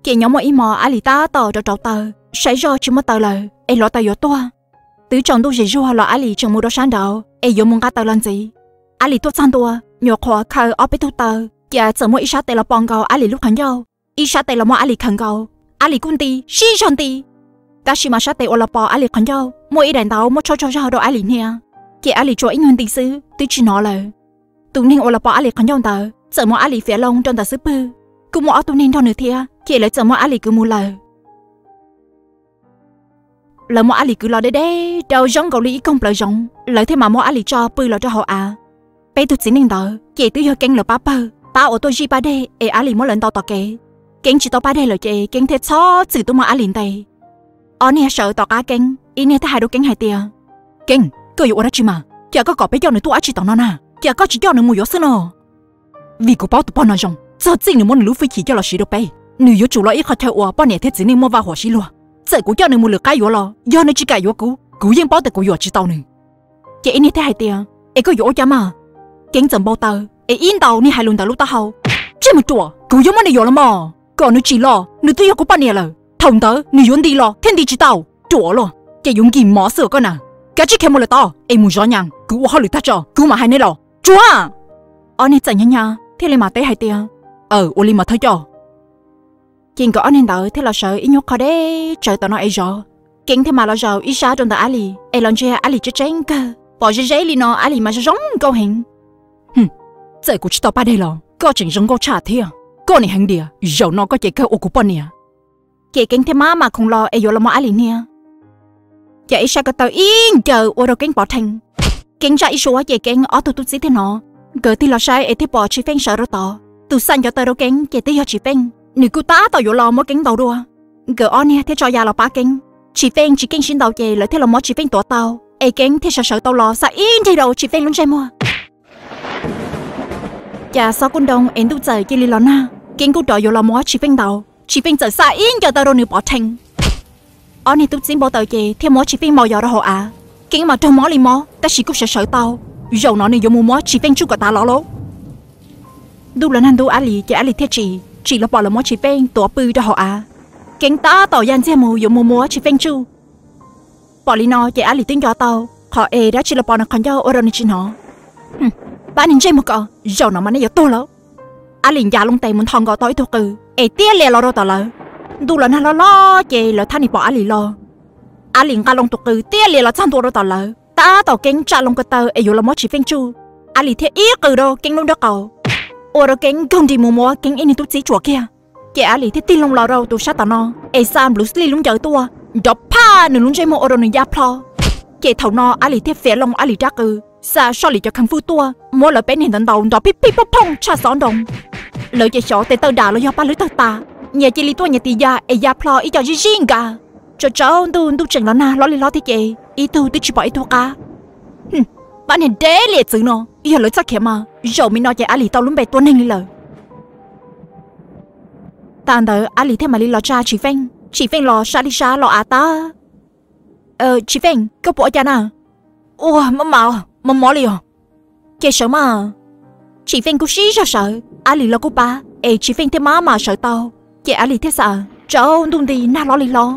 Ces nyob muaj ib hmo Ab Lis tab tom rauv rauv taws, saib zoj tsis muaj taws lawm es hluav taws yuav tuag. Twb tsaus ntuj zis zuag los Ab Lis tseem mus rau sab nraud es yuav mus nqa taws los ntxiv. Ab Lis tuaj txog ntua, nyuam qhuav khaws ob peb tug taws, cas txawm muaj ib sab tes los pos nkaus Ab Lis lub qhov ncauj, ib sab tes los muab Ab Lis khaws nkaus. Ab Lis kuj nti sib zog nti, tab sis mas sab tes uas los pos Ab Lis qhov ncauj muaj ib daim ntaub muab tshuab tsaug zog rau Ab Lis hnia, ces Ab Lis tsuas ib nyuag nti xwb twb tsis hnov lawm. Tus neeg uas los pos Ab Lis qhov ncauj ntawd txawm muab Ab Lis fiav loo rau ntawm xub pwg, kuj muaj ob tug neeg nrog nws thiab, ces lawv txawm muab Ab Lis kwv mus lawm. Lawv muab Ab Lis kwv los deb deb rau zoo nkaus li ib koog plawv zoov, lawv thiaj mam muab Ab Lis tso pw los rau hauv av. Peb tug txiv neej ntawd ces twb yog Keeb lawv pab pawg, pab uas tuaj zij paj deg es Ab Lis muab lawv ntaus tom kev. Keeb tsis tau paj deg lawm ces Keeb thiaj txhob txwm tuaj muab Ab Lis ntes. Ob niag sawv tom qab Keeb, ib niag thiaj hais rau Keeb hais tias, Keeb, koj yuav ua dab tsi mas? Cas koj kom peb coj nws tuaj dab tsi tom no na? Cas koj tsis coj nws mus yuav xwb no? Vim kuv paub tus pog no zoo, txog txij nws muab nws lub fwj chim coj los siv rau peb, nws yuav tsum los ib qho chaw uas poj niam thiab txiv neej muaj vaj huam sib luag. Txawm kuv coj nws mus lwm qab yuav los yog nws tsis kam yuav kuv, kuv yeej paub tias kuv yuam tsis tau nws. Ces ib niag thiaj hais tias, Es koj yuav ua cas mas? Keeb txawm npau taws es ib ntaus niag hais lus ntawd lub taub hau. Tsij mus ruam, kuv yuav muab nws yuam los mog, kom nws tsim los, nws twb yog kuv poj niam lawm. Thaum ntawd nws yuav nti los thiaj nti tsis tau, ruam los. Ces yuav nkig mov xwb os koj na. Kav tsij khiav mus lawm tod es mus zov nyas, kuv ua hauj lwm tag tso kuv mam hais nej los tsuag. Ob niag txawm hnyav hnyav thiaj li mam teb hais tias, Aw, ua li mas thawj coj. Ces nkawd ob niag ntawd thiaj los sawv ib nyuag qho deb tsawv tom no es zov. Keeb thiaj mam los zaum ib sab rau ntawm Ab Lis es los ntsia Ab Lis tseeb tseeb kawg. Pom ze ze li no Ab Lis mas zoo zoo nkauj heev. Txawm kuv tsis tau paj deg los koj tseem zoo nkauj tshaj thiab. Koj nim heev diam, zaum no koj ces kawg ua kuv poj niam. Ces Keeb thiaj maj mam khoov los es yuav los muab Ab Lis hnia. Ces ib sab ko taw ib ncaws ua rau Keeb pov rhees. Keeb ntsaj ib suab ces Keeb ob tug tub txib thiaj hnov. Nkawd tig los saib es thiaj pom Tshis Feej sawv rau tod. Tus xa ncov taw rau Keeb ces twb yog Tshis Feej, nws kuj tab tom yuav los muab Keeb ntaus dua. Nkawd ob niag thiaj tso ya los pab Keeb. Tshis Feej tsis keej sib ntaus ces lawv thiaj los muab Tshis Feej tuav tau, es Keeb thiaj sawv sawv tau los xa ib nrig rau Tshis Feej lub ntsej muag. Cas xob kuj ntoo es ntuj txawm cia li los nag, Keeb kuj rov yuav los muab Tshis Feej ntaus, Tshis Feej txawm xa ib ncaws taw rau nws pov rhees. Ob niag tub txib npau taws ces thiaj muab Tshis Feej ntaus yos rau hauv av. Keeb mas raug mob li mob tab sis kuj sawv sawv tau. Zaum no nws yuav mus muab Tshis Feej tsuj kom tav los lauj. Ntuj los nag ntub Ab Lis ces Ab Lis thiaj tsim, tsim los pom lawv muab Tshis Feej tuav pw rau hauv av. Keeb tab tom ya ntxiag mus yuav mus muab Tshis Feej tsuj. Pom li no ces Ab Lis twb nco tau qhov es dab tsi los pom nws qhov ncauj ua rau nws tsis hnov. Pab niag ntsej muag ko, zaum no mas nej yuav tuag lauj. Ab Lis ncav loo tes mus nthos nkaus tau ib tug qws es tiaj lias los rau tom lawv. Ntuj los nag hlob hlob ces lawv thiaj li pom Ab Lis los. Ab Lis nqa loo tus qws tiaj lias los txog ntua rau tom lawv, tab tom Keeb tsa loo ko taw es yuav los muab Tshis Feej tsuj. Ab Lis thiaj ib qws rau Keeb lub nraub qaum, ua rau Keeb nkaug nrig mus muab Keeb ib niag tub txib tsuam kiag. Ces Ab Lis thiaj tig loo los rau tus sab tom no es xa Bruce Lee lub ncaws tuaj, nrov phaj nws lub ntsej muag ua rau nws ya plho. Ces thaum no Ab Lis thiaj fiav loo Ab Lis rab qws, xa soj lis cov kheev fuj tuaj muab lawv peb niag ntawd ntaus nrov phij phij phooj phooj tshaj xov nroo. Lawv ces xyov tes taw dam los yog paj hlwb tawg tas, nyias cia li tuaj nyias tis ya es ya plho ib co zij zij nkas. Tsaus tsaus ntuj ntuj tseem los nag hlob li hlob thiab ces ib tug twb tsis pom ib tug qab. Pab niag deb liam txwv no, yog lawv txoj khiav mas zaum me no ces Ab Lis tau lub npe tua neeg li lawm. Tas ntawd Ab Lis thiaj mam li los tsa Tshis Feej. Tshis Feej los sab li sab los av tag. Tshis Feej, koj puas ua cas na? Ua, mob mas, mob mob li os. Ces sawv mas. Tshis Feej kuj sib zog sawv, Ab Lis los kuj pab es Tshis Feej thiaj maj mam sawv tau. Ces Ab Lis thiaj xav, tsaus ntuj nti nag hlob li hlob.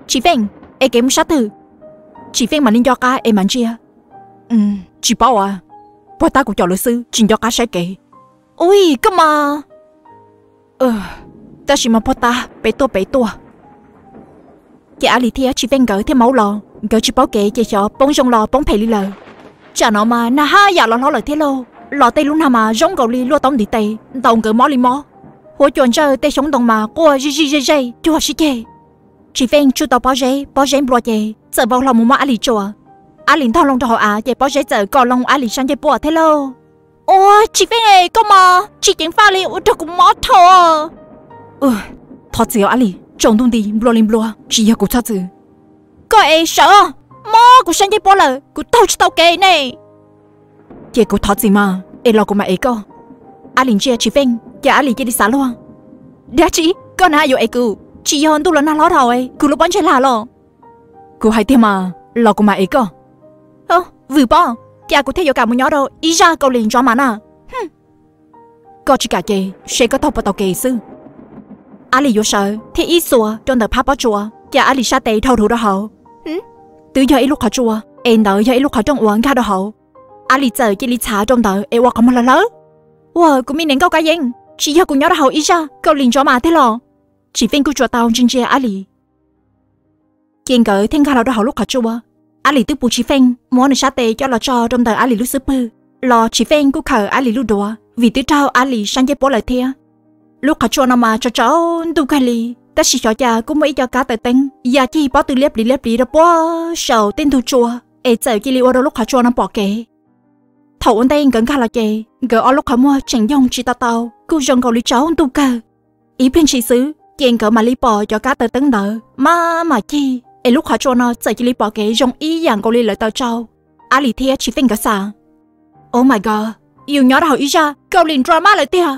Tshis Feej, es kev mus sab twg? Tshis Feej mam li nco qab es mam ntsia. Tsis paub as, puag ta kuv caum lawv xwb tsis nco qab saib kev. Ui, koj mas. Tab sis mas puag ta peb tuaj peb tuaj. Ces Ab Lis thiab Tshis Feej nkawd thiaj maub los, nkawd tsis paub kev ces xyov poob zoo los poob phem li lawm. Tsam no mas nag haj yam los hlob lawm thiab lauj, los tej lub nag mas zoo nkaus li luaj taub ntiv tes ntaus nkawd mob li mob. Huab cua ntsawj tej xyoob ntoo mas quaj zij zij zej zej cuag sib ceg. Tshis Feej tsuj tau pob zeb, pob zeb nplua ces txawm vau hlo mus muab Ab Lis tsuam. Ab Lis ntog loo rau hauv av ces pob zeb txawm kom loo Ab Lis sab ncej puab thiab lauj. Ua, Tshis Feej es koj mas tsis ceev faj li ua rau kuv mob dhau. Thov txim os Ab Lis, tsaus ntuj nti nplua li nplua tsis yog kuv txhob txwm. Koj es sawv, mob kuv sab ncej puab lawm kuv taug tsis tau kev ne. Ces kuv thov txim mas es los kuv mam ev koj. Ab Lis ntsia Tshis Feej ces Ab Lis cia li xav luag. Dab tsi? Koj na yuav ev kuv? Tsis yog ntuj los nag hlob dhau kuv lub pob ntseg lag los? Kuv hais tiag mas, los kuv mam ev koj. Vwm pob, cas kuv thiaj yuav kam mus nyob rau ib zaj Kaus Lim ntsoov mas na. Koj tsis kam ces seb koj taug puas tau kev xwb. Ab Lis yuav sawv thiaj ib xuas rau ntawm phab pob tsuas ces Ab Lis sab tes dhau rhuv rau hauv. Twb yog ib lub qhov tsua es ntawd yog ib lub qhov rooj uas nkag rau hauv. Ab Lis txawm cia li txhav rau ntawd es ua qhov muag hlawv hlawv. Ua kuv me niam Nkauj Kab Yeeb, tsis yog kuv nyob rau hauv ib zaj Kaus Lim ntsoov mas tiag los? Tshis Feej kuj tsuas tau ntsia ntsia Ab Lis. Ces nkawd thiaj nkag los rau hauv lub qhov tsua. Ab Lis twb pus Tshis Feej muab nws sab tes coj los tso rau ntawm Ab Lis lub xub pwg, los Tshis Feej kuj khawm Ab Lis lub duav vim twb raug Ab Lis sab ncej puab lawm thiab. Lub qhov tsua no mas tsaus tsaus ntuj kawg li, tab sis xyov cas kuj muaj ib co kab taws teeb ya cig pob tw liab pliv liab pliv rau puag saum tej ntug tsua, es txawm cia li ua rau lub qhov tsua no pom kev. Thaum ua ntej nkawd nkag los ces nkawd ob lub qhov muag tseem yoog tsis tau tau, kuj zoo nkaus li tsaus ntuj kawg. Ib pliag ntshis xwb ces nkawd mam li pom cov kab taws teeb ntawd maj mam cig es lub qhov tsua no txawm cia li pom kev zoo ib yam nkaus li lawv taws tsau. Ab Lis thiab Tshis Feej nkawd xav, Oh my god, yus nyob rau hauv ib zaj Kaus Lim drama lawm tiag.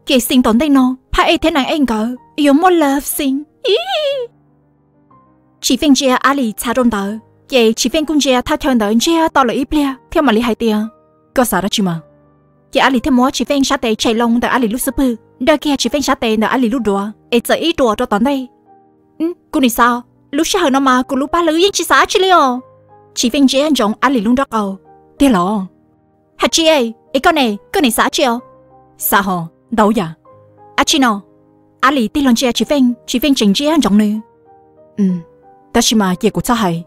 Kev xeev tom ntej no phab ej thiab nais ej nkawd yuav muaj love scene. Tshis Feej ntsia Ab Lis txhav rau ntawd ces Tshis Feej kuj ntsia thaj chaw ntawd ntsiag to lawm ib pliag thiab mam li hais tias, Koj xav dab tsi mas? Ces Ab Lis thiaj muab Tshis Feej sab tes tshem loo ntawm Ab Lis lub xub pwg, dag kiag Tshis Feej sab tes ntawm Ab Lis lub duav es txawm ib ruam rau tom ntej. Kuv nim xav, Lub sij hawm no mas kuv lub paj hlwb yeej tsis xav dab tsi li os. Tsis Feej ntsia ntsoov Ab Lis lub nrob qaum. Tiag los? Hais tsis es koj ne, koj nim xav tsi os? Xav hos ntau yam. Ab tsi no? Ab Lis tig los ntsia Tsis Feej, Tsis Feej tseem ntsia ntsoov nws. Tab sis mas cia kuv txhob hais.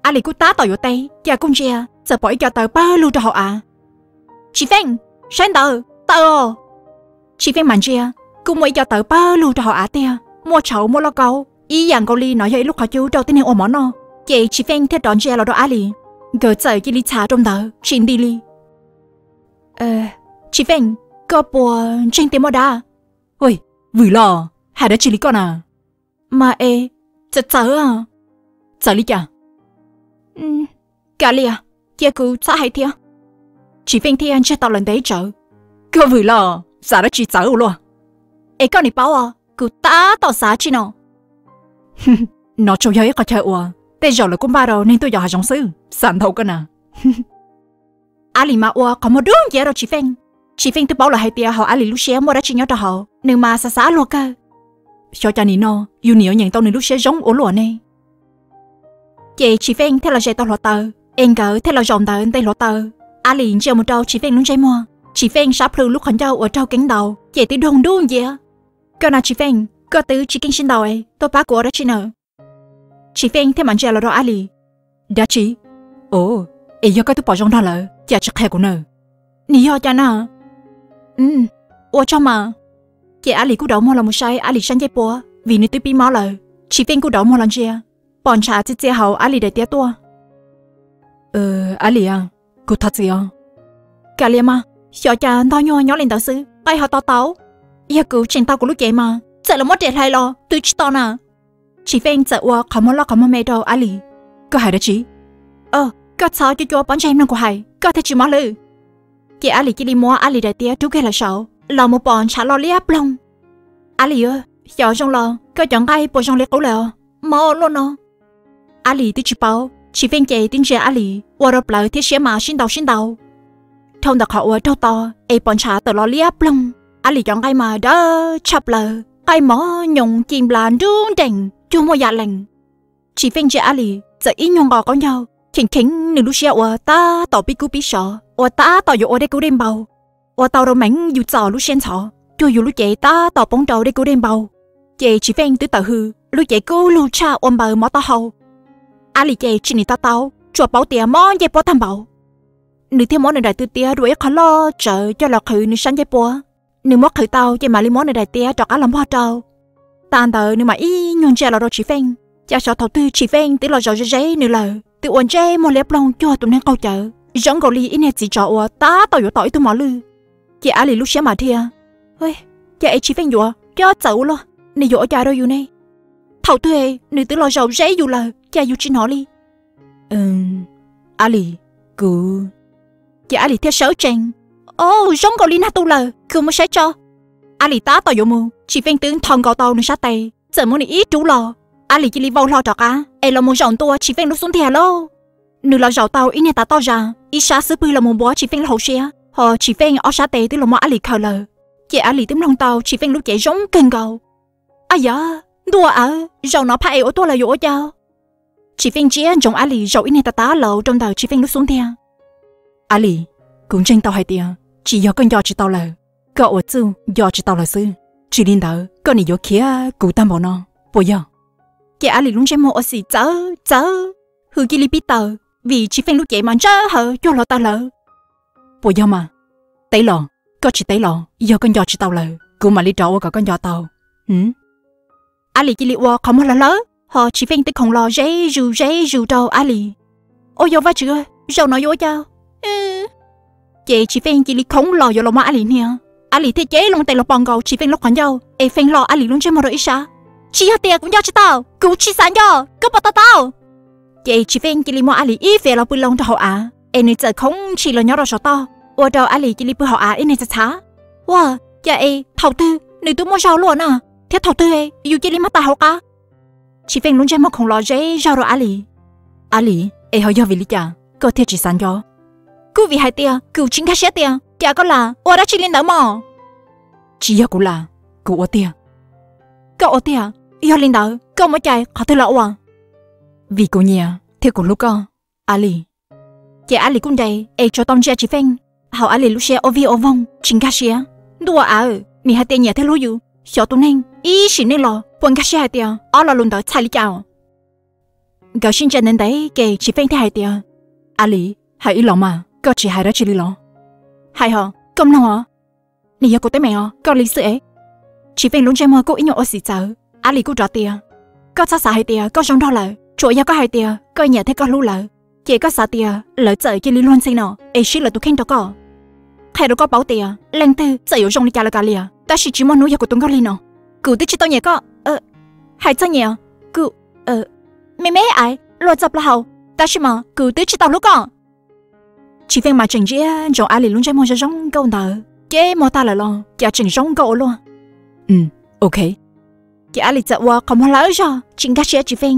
Ab Lis kuj tab tom yuav teb, cas kuj ntsia txawm pom ib co taws pawg lug rau hauv av. Tsis Feej, saib ntawd, taws os! Tsis Feej mam ntsia, kuj muaj ib co taws pawg lug rau hauv av tiag, muaj tshauv muaj lauj kaub ib yam nkaus li no yog ib lub qhov cub rau tib neeg ua mov noj. Ces Tsis Feej thiaj rov ntsia los rau Ab Lis, nkawd txawm cia li txhav rau ntawd tsis nti li. Tsis Feej, koj puas ntseeg tias muaj dab? Vwm los, hais dab tsi li koj na? Mas es, txawm txawm. Txawm li cas? Kav liam, cia kuv txhob hais thiab. Tsis Feej thiaj ntsiag to lawm ntev tsawv. Koj vwm los, xav dab tsi txawv ua luaj? Es koj nim paub os, kuv tab tom xav tsi no. No tsuas yog ib qho chaw uas tej zaum lawv kuj npaj rau neeg tuaj yos hav zoov xwb, xav ntau koj na. Ab Lis mas ua qhov muag dub nciab rau Tsis Feej. Tsis Feej twb paub lawm hais tias hauv Ab Lis lub siab muaj dab tsi nyob rau hauv, nws mas xav xav luag kawg. Xyov cas nim no yus nim yuav nyeem tau nws lub siab zoo ua luaj ne. Ces Tsis Feej thiaj los ze tau hluav taws, es nkawd thiaj los zaum ntawd nte hluav taws. Ab Lis ntsia mus rau Tsis Feej lub ntsej muag, Tsis Feej sab plhu lub qhov ncauj uas raug keeb ntaus ces twb doog dub nciab. Koj na Tsis Feej, koj twb tsis keej sib ntaus es tuaj pab kuv ua dab tsi na? Tsis Feej thiaj mam ntsia los rau Ab Lis. Dab tsi? Ov, es yog koj twb pom zoo nrog lawv cas tsis qhia kuv na? Nim yog cas na? Ua tsaug mas. Ces Ab Lis kuj rauv muag los mus saib Ab Lis sab ncej puab vim nws twb pib mob lawm. Tsis Feej kuj rauv muag los ntsia, pom ntshav txia txia hauv Ab Lis daim tiab tuaj. Ab Lis, kuv thov txim os. Kav liam mas, xyov cas ntog nyuag nyob li ntawd xwb, qaij ho to tau. Yog kuv tseem taug kuv lub cev mas txawm los muab riam hlais los twb tsis to na. Tsis Feej txawm ua qhov muag loj qhov muag me rau Ab Lis. Koj hais dab tsi? Koj txhob cuab cuab pob ntseg mloog kuv hais, koj thiaj tsis mob hlwb. Ces Ab Lis cia li muab Ab Lis daim tiab rub kiag lawm saud los mus pom ntshav loj liab ploog. Ab Lis, xyov zoo los koj cov nqaij puas zoo li qub lawm os, mob luaj no. Ab Lis twb tsis paub, Tsis Feej ces twb ntsia Ab Lis ua rau plawv thiab siab mas sib ntaus sib ntaus. Dhau ntawm qhov uas raug to es pom ntshav tawm los liab ploog, Ab Lis cov nqaij mas dawb tshaj plaws, nqaij mos nyoos ci nplas nruab nrees cuag muaj yam lees. Tsis Feej ntsia Ab Lis txawm ib nyuag nqos qaub ncaug, cheem cheev nws lub siab uas tab tom pib kub pib sov, uas tab tom yuav ua dej kub dej npau, ua tau rau meem yus txom lub siab ntxhov, cuag yus lub cev tab tom poob rau dej kub dej npau. Ces Tsis Feej twb tawm hws, lub cev kub lug tshaj ua npaws mov taub hau. Ab Lis ces tsis nim to taub, tsuas paub tias mob ncej puab tag npaum. Nws thiaj muab nws daim tw tiab dua ib qho loj tsawv coj los qhwv nws sab ncej puab. Nws muab qhwv tau ces mam li muab nws daim tiab rov qab los npog rau. Tas ntawd nws mam ib nyuag ntsia los rau Tsis Feej, cas xyov thaum twg Tsis Feej twb los zaum ze ze nws lawm, twb ua ntsej muag liab ploog cuag tus neeg qaug cawv, zoo nkaus li ib niag txiv tsov uas tab tom yuav tom ib tug mos lwj. Ces Ab Lis lub siab mas dhia, cas es Tsis Feej yuav coj txawv ua luaj, nws yuav ua cas rau yus ne? Thaum twg nws twb los zaum ze yus lawm cas yus tsis hnov li? Ab Lis, kuv. Ces Ab Lis thiaj sawv tsees, o, zoo nkaus li nag tu lawm, kuv mus saib tso. Ab Lis tab tom yuav mus, Tsis Feej twb nthos nkaus tau nws sab tes, txawm muab nws ib rub los. Ab Lis cia li vau hlo rov qab es los mus zaum ntua Tsis Feej lub xub ntiag lauj. Nws los zaum tau ib niag tav toj zas, ib sab xub pwg los mus npuab Tsis Feej lub hauv siab, ho Tsis Feej ob sab tes twb los muab Ab Lis khaws lawm. Ces Ab Lis twb mloog tau Tsis Feej lub cev zoo kawg nkaus. Ab yam, ntuj aw, zaum no phaj es ua tuag lawm yuav ua cas? Tsis Feej ntsia ntsoov Ab Lis zaum ib niag tav tav laus rau ntawm Tsis Feej lub xub ntiag. Ab Lis, kuv ntseeg tau hais tias tsis yog koj nco tsis tau lawm, koj ua txuj nco tsis tau lawm xwb. Tsis li ntawd koj nim yuav khiav kuv tag npaum no, puas yog? Ces Ab Lis lub ntsej muag ua xim txawv txawv, hws cia li pib tawm vim Tsis Feej lub cev mas ntsawj hawv cuag hluav taws hlawv. Puas yog mas? Teb los, koj tsis teb los, yog koj nco tsis tau lawm kuv mam li rov ua kom koj nco tau. Ab Lis cia li ua qhov muag hlawv hlawv, ho Tsis Feej twb khoov los ze zus ze zus rau Ab Lis. Ua yog Vajtswv, zaum no yuav ua cas? Ces Tsis Feej cia li khoov los yuav los muab Ab Lis hnia. Ab Lis thiaj cev loo tes los pos nkaus Tsis Feej lub qhov ncauj es feej hlo Ab Lis lub ntsej muag rau ib sab. Tsis yog tias kuv nco tsis tau, kuv tsis xav nco, koj puas to taub? Ces Tsis Feej cia li muab Ab Lis ib fiav los pw loo rau hauv av es nws txawm khoov ntshis los nyob rau saum toj, ua rau Ab Lis cia li pw hauv av ib niag txhav txhav. Ua, cas es thaum twg nws twb muaj zog luaj na, thiab thaum twg yus cia li mob tas hauv qab? Tsis Feej lub ntsej muag khoov los ze zog rau Ab Lis. Ab Lis, es ho yog vim li cas koj thiaj tsis xav nco? Kuj vim hais tias kuv tsis nkag siab tias cas koj lam ua dab tsi li ntawd mog. Tsis yog kuv lam, kuv ua tiag. Koj ua tiag? Yog li ntawd koj muab cais qhov twg los ua? Vim kuv nyiam thiab kuv hlub koj, Alis. Ces Alis kuj nres es tsuas tau ntsia Tsis Feej, hauv Alis lub siab ua vig ua voog tsis nkag siab. Ntuj ua av, nim hais tias nyiam thiab hlub yus, xyov tus neeg ib sim neej los puas nkag siab hais tias ob lo lus ntawd txhais li cas. Nkawd sib ntsia ntev ntev ces Tsis Feej thiaj hais tias, Alis, hais ib los mas, koj tsis hais dab tsi li los? Hais hos, koj mloog os. Nim yog kuv teeb meem os, koj li xwb es. Tsis Feej lub ntsej muag kuj ib nyuag ua xim txawv, Alis kuj rov tias, koj txhob xav hais tias koj zoo nraug lawm, tsuas yog koj hais tias koj nyiam thiab koj hlub lawv, ces koj xav tias lawv txawm cia li luag ntxhi no es sib lawv tus kheej rau koj. Qhia rau koj paub tias leej twg txawm yuav zoo li cas los kav liam, tab sis tsis muaj hnub yog kuv tus nkauj li no. Kuv twb tsis tau nyiam koj. Hais txog nyiam, kuv, me me ais luaj txog plaub hau, tab sis mas kuv twb tsis tau hlub koj. Tsis Feej mas tseem ntsia ntsoov Alis lub ntsej muag zoo zoo nkauj ntawd, ces muag tag lawm los cas tseem zoo nkauj ua luaj. Ok. Ces Alis txawm ua qhov muag hlawv zog tsis nkag siab Tsis Feej.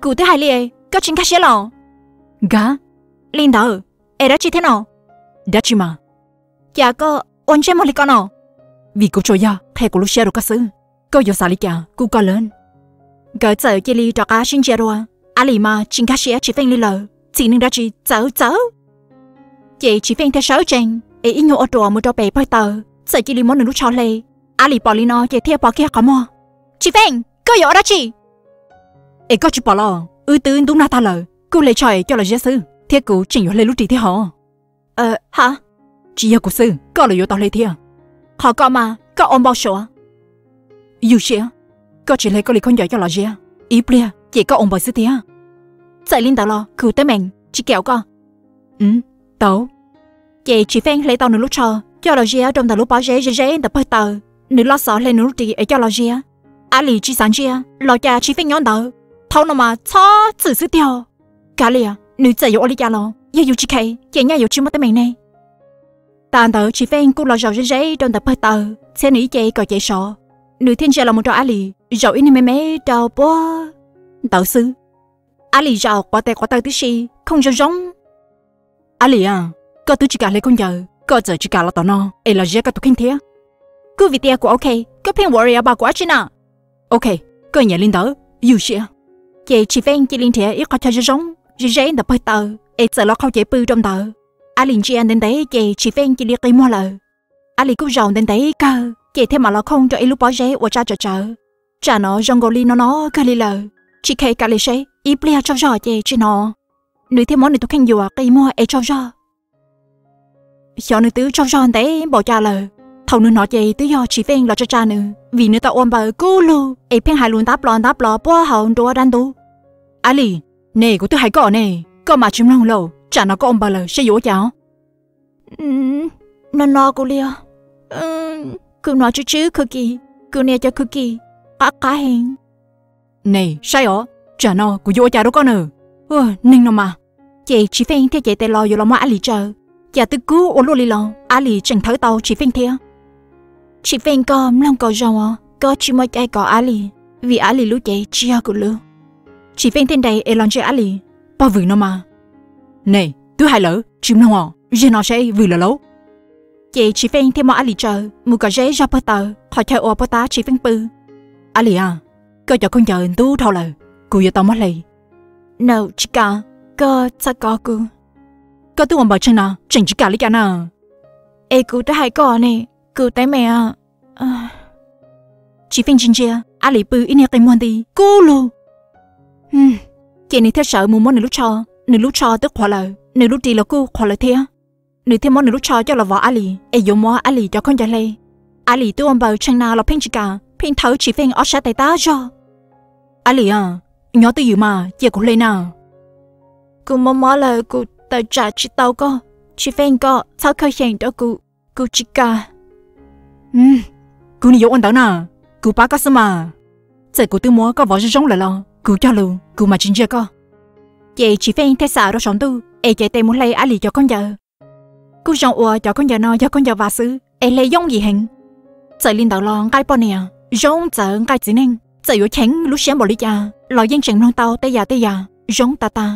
Kuv twb hais li, koj tsis nkag siab los? Nkag. Li ntawd, es dab tsi thiab no? Dab tsi mas? Cas koj ua ntsej muag li ko no? Vim kuv tsuas yog qhia kuv lub siab rau koj xwb, koj yuav xav li cas kuj koj lawm. Nkawd txawm cia li rov qab sib ntsia dua, Alis mas tsis nkag siab Tsis Feej li lawm, txim neeg dab tsi txawv txawv. Ces Tsis Feej thiaj sawv tsees es ib nyuag ua ruam mus rau pem pawg taws, txawm cia li muab nws lub tsho hle. Alis pom li no ces thiaj pov kiag qhov muag. Tsis Feej, koj yuav ua dab tsi? Es koj tsis pom los, wb twb ntub nag tag lawm, kuj hle tsho es coj los ziab xwb, thiab kuv tseem yuav hle lub ris thiab hos. Ha, tsis yog kuv xwb, koj los yuav tau hle thiab. Qhov ko mas koj ua npau suav. Ywj siab, koj tsis hle koj li khaub ncaws coj los ziab, ib pliag ces koj ua npaws xwb thiab. Txawm li ntawd los kuv teeb meem tsis kam koj. Tau. Ces Tsis Feej hle tau nws lub tsho coj los ziab rau ntawm lub pob zeb ze ze ntawm pawg taws, nws loj xov hle nws lub ris es coj los ziab. Alis tsis xav ntsia los cas Tsis Feej nyob ntawd, thaum no mas txhob txwm xwb tiag. Kav liam, nws txawm yuav ua li cas los yog yus tsis kheev ces nyaj yuav tsis muaj teeb meem ne. Tas ntawd Tsis Feej kuj los zaum ze ze rau ntawm pawg taws txhiab nws ib ce kom cev sov. Nws thiaj ntsia los mus rau Alis, zaum ib niag me me rau puag ntawd xwb. Alis zaum quav tes quav taw tib si, khooj zoo zoo. Alis, koj twb tsis kam hle khaub ncaws, koj txawm tsis kam los tom no es los ziab koj tus kheej thiab. Kuj vim tias kuv ok, koj pheej worry about kuv dab tsi na? Ok, koj nyiam li ntawd, ywj siab. Ces Tsis Feej cia li nrhiav ib qhov chaw zoo zoo ze ze ntawm pawg taws es txawm los qhau cev pw rau ntawd. Alis ntsia ntev ntev ces Tsis Feej cia li qi muag lawm. Alis kuj zaum ntev ntev kawg ces thiaj mam los khooj rau ib lub pob zeb ua tsab tsawv tsawv. Tsam no zoo nkaus li no no kawg li lawm, tsis kheev kav liam seb ib pliag tsaug zog ces tsis hnov. Nws thiaj muab nws tus kheej yuam qi muag es tsaug zog. Xyov nws twb tsaug zog ntev npaum cas lawm, thaum nws hnov ces twb yog Tsis Feej los tsa tsa nws, vim nws tau ua npaws kub lug es pheej hais lus ntab plos ntab plos puag hauv nruab dab ntub. Alis, ne kuv twb hais koj ne, koj mas tsis mloog lauj, tsam no koj ua npaws lawm seb yuav ua cas os. No no kuv li os, kuv hnov tsw tsw khuv kis, kuv nias cov khuv kis qab qab heev. Ne saib os, tsam no kuv yuav ua cas rau koj na? Neeg no mas. Ces Tsis Feej thiaj cev tes los yuav los muab Alis tsaws, cas twb kub ua luaj li los Alis tseem thawb tau Tsis Feej thiab. Tsis Feej, koj mloog kom zoo os, koj tsis muaj cai kov Alis, vim Alis lub cev tsis yog kuv lub. Tsis Feej thiaj nres es los ntsia Alis, pog vwm no mas. Ne, twb hais lawm tsis mloog os, zeg no seb vwm lawm lauj. Ces Tsis Feej thiaj muab Alis tsaws mus kom ze zog pawg taws qhov chaw uas puag ta Tsis Feej pw. Alis a, koj cov khaub ncaws ntub dhau lawm, kuv yuav tau muab hle. Naum tsis kam, koj txhob kov kuv. Koj twb ua npaws tshee na, tseem tsis kam li cas na? Es kuv twb hais koj ne, kuv teeb meem. Tsis Feej ntsia ntsia Alis pw ib niag qi muag nti kub lug. Ces nws thiaj sawv mus muab nws lub tsho, nws lub tsho twb qhuav lawm, nws lub ris los kuj qhuav lawm thiab. Nws thiaj muab nws lub tsho coj los vov Alis es yuav muab Alis cov khaub ncaws hle. Alis twb ua npaws tshee na los pheej tsis kam, pheej thawb Tsis Feej ob sab tes tag zog. Alis a, nyob twj ywm mas cia kuv hle na. Kuv mob mob lawm, kuv tawm tsam tsis tau koj. Tsis Feej, koj txhob khaws xyeem rau kuv, kuv tsis kam. Kuv nim yuav ua ntawd na, kuv pab koj xwb mas. Txawm kuv twb muab koj vov zoo zoo lawm los kuv cog lus kuv mam tsis ntsia koj. Ces Tsis Feej thiaj xam rau saum ntuj es cev tes mus hle Alis cov khaub ncaws. Kuj zoo uas cov khaub ncaws no yog khaub ncaws vas xwb es hle yooj yim heev. Txawm li ntawd los nqaij poj niam zoo txawv nqaij txiv neej, txawm yuav cheem lub siab npaum li cas los yeej tseem mloog tau tej yam tej yam zoo tas tas,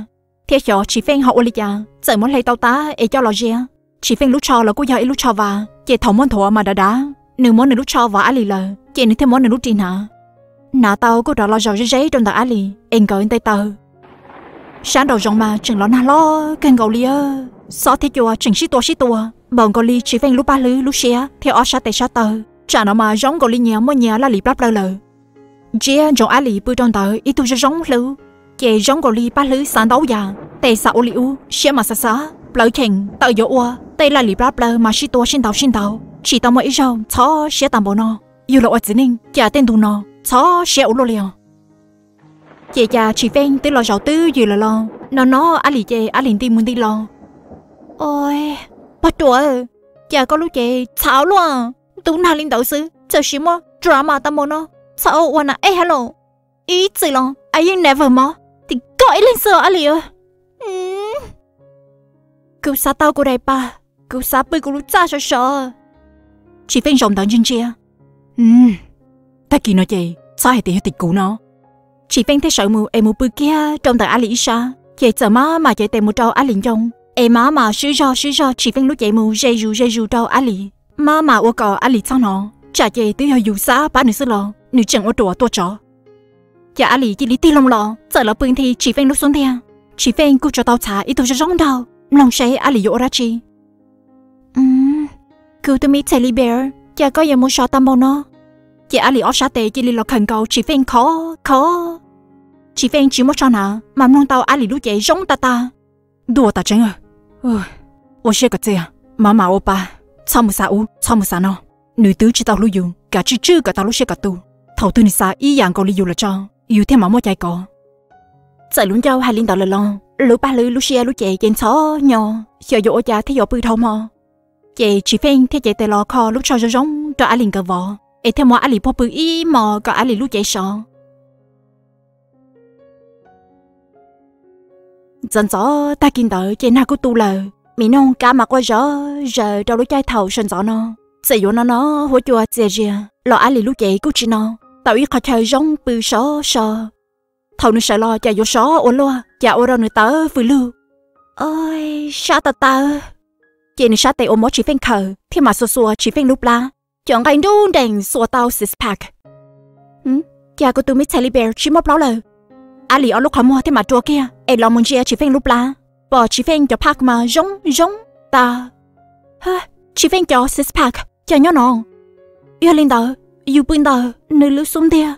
thiaj xyov Tsis Feej ho ua li cas txawm muab hle tau tas es coj los ziab. Tsis Feej lub tsho los kuj yog ib lub tsho vas, ces thaum muab nthuav mas dav dav. Nws muab nws lub tsho vov Alis lawm ces nws thiaj muab nws lub ris hnav. Hnav tau kuj rov los zaum ze ze rau ntawm Alis es nkawd nte taws. Sab nraum zoov mas tseem los nag hlob kawg nkaus li, xob thiab cua tseem sib tua sib tua npaum nkaus li Tsis Feej lub paj hlwb lub siab thiab ob sab tes sab taw. Tsam no mas zoo nkaus li nyias muaj nyias laj lim plab plaws lawm. Ntsiab ntsoov Ab Lis pw rau ntawd ib tug zoo zoo hlwb, ces zoo nkaus li paj hlwb xav ntau yam, tes xav ua li ub, siab mas xav xav plawv cheem tawm yuav ua tej laj lim plab plaws mas sib tua sib ntaus sib ntaus, tsis tau muaj ib zaug txhob siab tas npaum no. Yug los ua txiv neej cas tej ntu no txhob siab ua luaj li os. Ces cas Tsis Feej twb los zaum twb ywm lawm los no no Ab Lis ces Ab Lis nti mus nti los. Oj, pog ruam, cas koj lub cev txhav luaj, ntub nag li ntawd xwb txawm sis muaj drama tas npaum no, txhob ua na ej ha los. Ib txwm los I ain't never mob tim koj ib leeg xwb os Ab Lis. Kuv xav tau kuv daim paj, kuv xav pw kuv lub txaj sov sov. Tsis Feej zaum ntawd ntsia ntsia. Tag kis no ces txhob hais tias yog tim kuv no. Tsis Feej thiaj sawv mus es mus pw kiag rau ntawm Ab Lis ib sab, ces txawm mab mam cev tes mus rau Ab Lis ncoo, es mab mam swb zog swb zog Tsis Feej lub cev mus ze zus ze zus rau Ab Lis. Mab mam ua kom Ab Lis txhob hnov, tsam ces twb yog yus xav pab nws xwb los nws tseem ua ruam tua tsov. Ces Ab Lis cia li tig loo los txawm los pw nthi Tsis Feej lub xub ntiag. Tsis Feej kuj tsuas tau txhav ib tug zoo zoo nraug mloog seb Ab Lis yuav ua dab tsi. Kuv tus me teddy bear, cas koj yuav mus sov tas npaum no? Ces Ab Lis ob sab tes cia li los khawm nkaus Tsis Feej khov khov. Tsis Feej tsis muaj tsho hnav mas mloog tau Ab Lis lub cev zoo tas tas. Ntuj ua tas tseeb, ua siab kom txias, mab mam ua pa, txhob mus xav ub txhob mus xav no. Nws twb tsis tau hlub yus, kav tswj tswj kom tau lub siab kom tu. Thaum twg nws xav ib yam nkaus li yus lawm tso, yus thiaj mam muaj cai kov. Txawm lub ncauj hais li ntawd lawm los lub paj hlwb lub siab lub cev ces ntxhov hnyo, xyov yuav ua cas thiaj yuav pw dhau hmo. Ces Tsis Feej thiaj cev tes los kho lub tsho zoo zoo rau Ab Lis nkawd vov, es thiaj muab Ab Lis puag pw ib hmos kom Ab Lis lub cev sov. Ntxov ntxov tag kis ntawd ces nag kuj tu lawm, mi noog kab mas quaj zov zaws rau lub caij thaum sawv ntxov no. Txawm yuav no no huab cua txias zias los Ab Lis lub cev kuj tsis no, tau ib qho chaw zoo pw sov so. Thaum nws sawv los cas yuav sov ua luaj, cas ua rau nws tawv fws lug. Oj, sab tas tas. Ces nws sab tes uas muab Tsis Feej khawm thiaj mam xuas xuas Tsis Feej lub plab, cov nqaij nruj nrees xuas tau six pack. Cas kuv tus me teddy bear tsis muaj plaub lawm? Ab Lis ob lub qhov muag thiaj mam rua kiag es los mus ntsia Tsis Feej lub plab, pom Tsis Feej cov pack mas zoo zoo tas. Tsis Feej cov six pack cas nyob no? Yog li ntawd yus pw ntawm nws lub xub ntiag,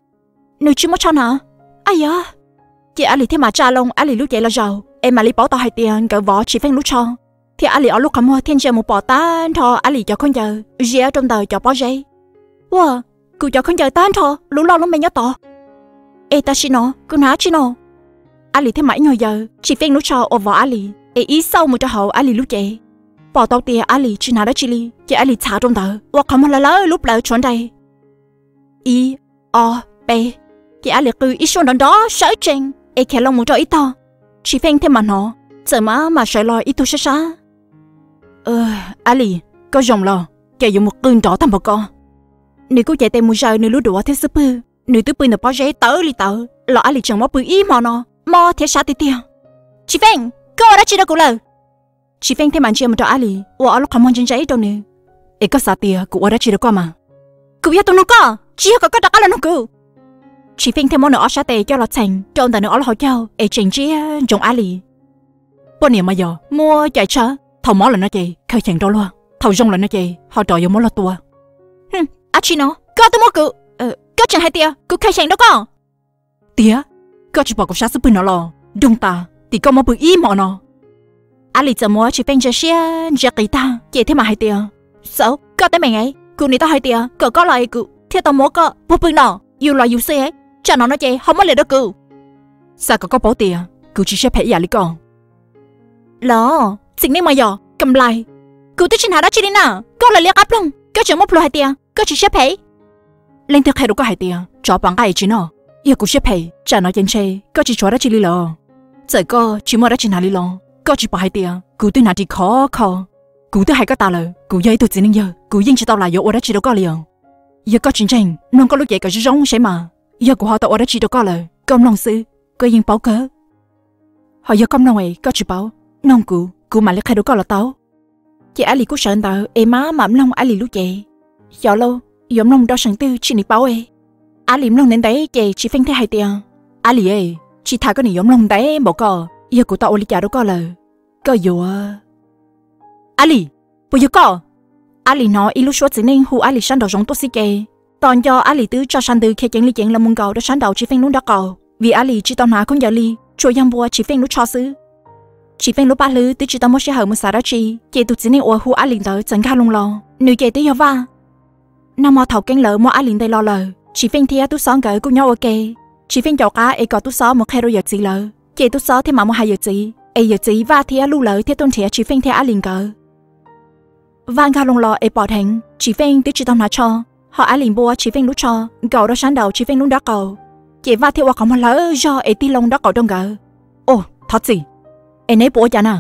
nws tsis muaj tsho hnav. Ab yog. Ces Ab Lis thiaj mam tsa loo Ab Lis lub cev los zaum es mam li paub tau hais tias nkawd vov Tsis Feej lub tsho, thiab Ab Lis ob lub qhov muag thiaj ntsia mus pom tag nrho Ab Lis cov khaub ncaws ziab rau ntawm cov pob zeb. Ua, kuv cov khaub ncaws tag nrho lub loj lub me nyob tod. Es tam sim no kuv hnav dab tsi no? Ab Lis thiaj mam ib nyuag yaws Tsis Feej lub tsho uas vov Ab Lis es ib xauj mus rau hauv Ab Lis lub cev. Pom tau tias Ab Lis tsis hnav dab tsi li ces Ab Lis txhav rau ntawd ua qhov muag lawv lawv lub plawv tshuav nrees. Ib, ob, peb. Ces Ab Lis qw ib suab nrov nrov sawv tsees es khiav loo mus rau ib tog. Tsis Feej thiaj mam hnov, txawm maj mam sawv los ib tug sab sab. Ab Lis, koj zoo los? Cas yuav mus qw nrov tag npaum ko? Nws kuj cev tes mus zaws nws lub duav thiab xub pwg. Nws twb pw ntawm pob zeb tawv li tawv los Ab Lis tseem muab pw ib hmo no, mob thiab sab tiag tiag. Tsis Feej, koj ua dab tsi rau kuv lawm? Tsis Feej thiaj mam ntsia mus rau Ab Lis uas ob lub qhov muag ntse ntse rau nws. Es koj xav tias kuv ua dab tsi rau koj mas? Kuv yog tus nug koj, tsis yog kom koj rov qab los nug kuv. Tsis Feej thiaj muab nws ob sab tes coj los txheem rau ntawm nws ob lub hauv caug es tseem ntsia ntsoov Ab Lis. Poj niam mas yog muaj cai tshaj, thaum mob lawm no ces khaws cheem rau luag, thaum zoo lawm no ces ho rov yuav muab luag tua. Ab tsi no, koj twb muab kuv, koj tseem hais tias kuv khaws cheem rau koj. Tiag, koj tsis pom kuv sab xub pwg no los? Doog tas, tim koj muab pw ib hmo no. Ab Lis txawm muab Tsis Feej ntsia siab ntsia qis tag ces thiaj mam hais tias, xauv koj teeb meem es kuv nim tau hais tias kom koj los es kuv thiaj tau muab koj puag pw no. Yus los yus xwb es tsam no no ces ho muab liam rau kuv. Xav kom koj paub tias kuv tsis siab phem ib yam li koj. Los txiv neej mas yog kam lais, kuv twb tsis hnav dab tsi li na. Koj los liab qab ploog, koj tseem muaj plhus hais tias koj tsis siab phem. Leej twg qhia rau koj hais tias tsov pom nqaij es tsis noj? Yog kuv siab phem tsam no ces ntshe koj tsis tshuav dab tsi li lawm. Txawm koj tsis muaj dab tsi hnav li los koj tsis pom hais tias kuv twb hnav ris khov kho. Kuv twb hais koj tas lawm, kuv yog ib tug txiv neej yawg, kuv yeej tsis tau lam yuav ua dab tsi rau koj li os. Yog koj tsis ntseeg, mloog koj lub cev kom zoo zoo seb mas. Yog kuv ho tau ua dab tsi rau koj lawm, koj mloog xwb, koj yeej paub kawg. Ho yog koj mloog es koj tsis paub, noog kuv, kuv mam li qhia rau koj los tau. Ces Ab Lis kuj sawv ntawd es maj mam mloog Ab Lis lub cev. Xyov lauj, yuav mloog rau seem twg tsis nim paub es. Ab Lis mloog ntev ntev ces Tsis Feej thiaj hais tias, Ab Lis es, tsis tham koj nim yuav mloog ntev npaum koj, Yog kuv tau ua li cas rau koj lawm? Koj yuav... Ab Lis, puas yog koj? Ab Lis hnov ib lub suab txiv neej hu Ab Lis sab nraum zoov tuaj xib ke. Tos nco Ab Lis twb tso sab ntws khiav ceev li ceev los mus nkaum rau sab nraum Tsis Feej lub nrob qaum, vim Ab Lis tsis tau hnav khaub ncaws li, tsuas yog npua Tsis Feej lub tsho xwb. Tsis Feej lub paj hlwb twb tsis tau muaj sij hawm mus xav dab tsi, ces tus txiv neej uas hu Ab Lis ntawd txawm nkag loo los, nws ces twb yog Vaj. Nag hmo thaum Keeb lawv muab Ab Lis ntes los lawm, Tsis Feej thiab Tub Xob nkawd kuj nyob ua ke. Tsis Feej caum qab es kom Tub Xob mus qhia rau yawm txiv lawv, ces Tub Xob thiaj mam mus hais yawm txiv, es yawm txiv Vaj thiab Luj lawv thiaj tuaj nrhiav Tsis Feej thiab Ab Lis nkawd. Vaj nkag loo los es pom dheev Tsis Feej twb tsis tau hnav tsho, ho Ab Lis npua Tsis Feej lub tsho nkaum rau sab nraum Tsis Feej lub nrob qaum, ces Vaj thiaj ua qhov muag hlawv zog es tig loo nrob qaum rau nkawd. Au, thov txim, es neb puas ua cas na?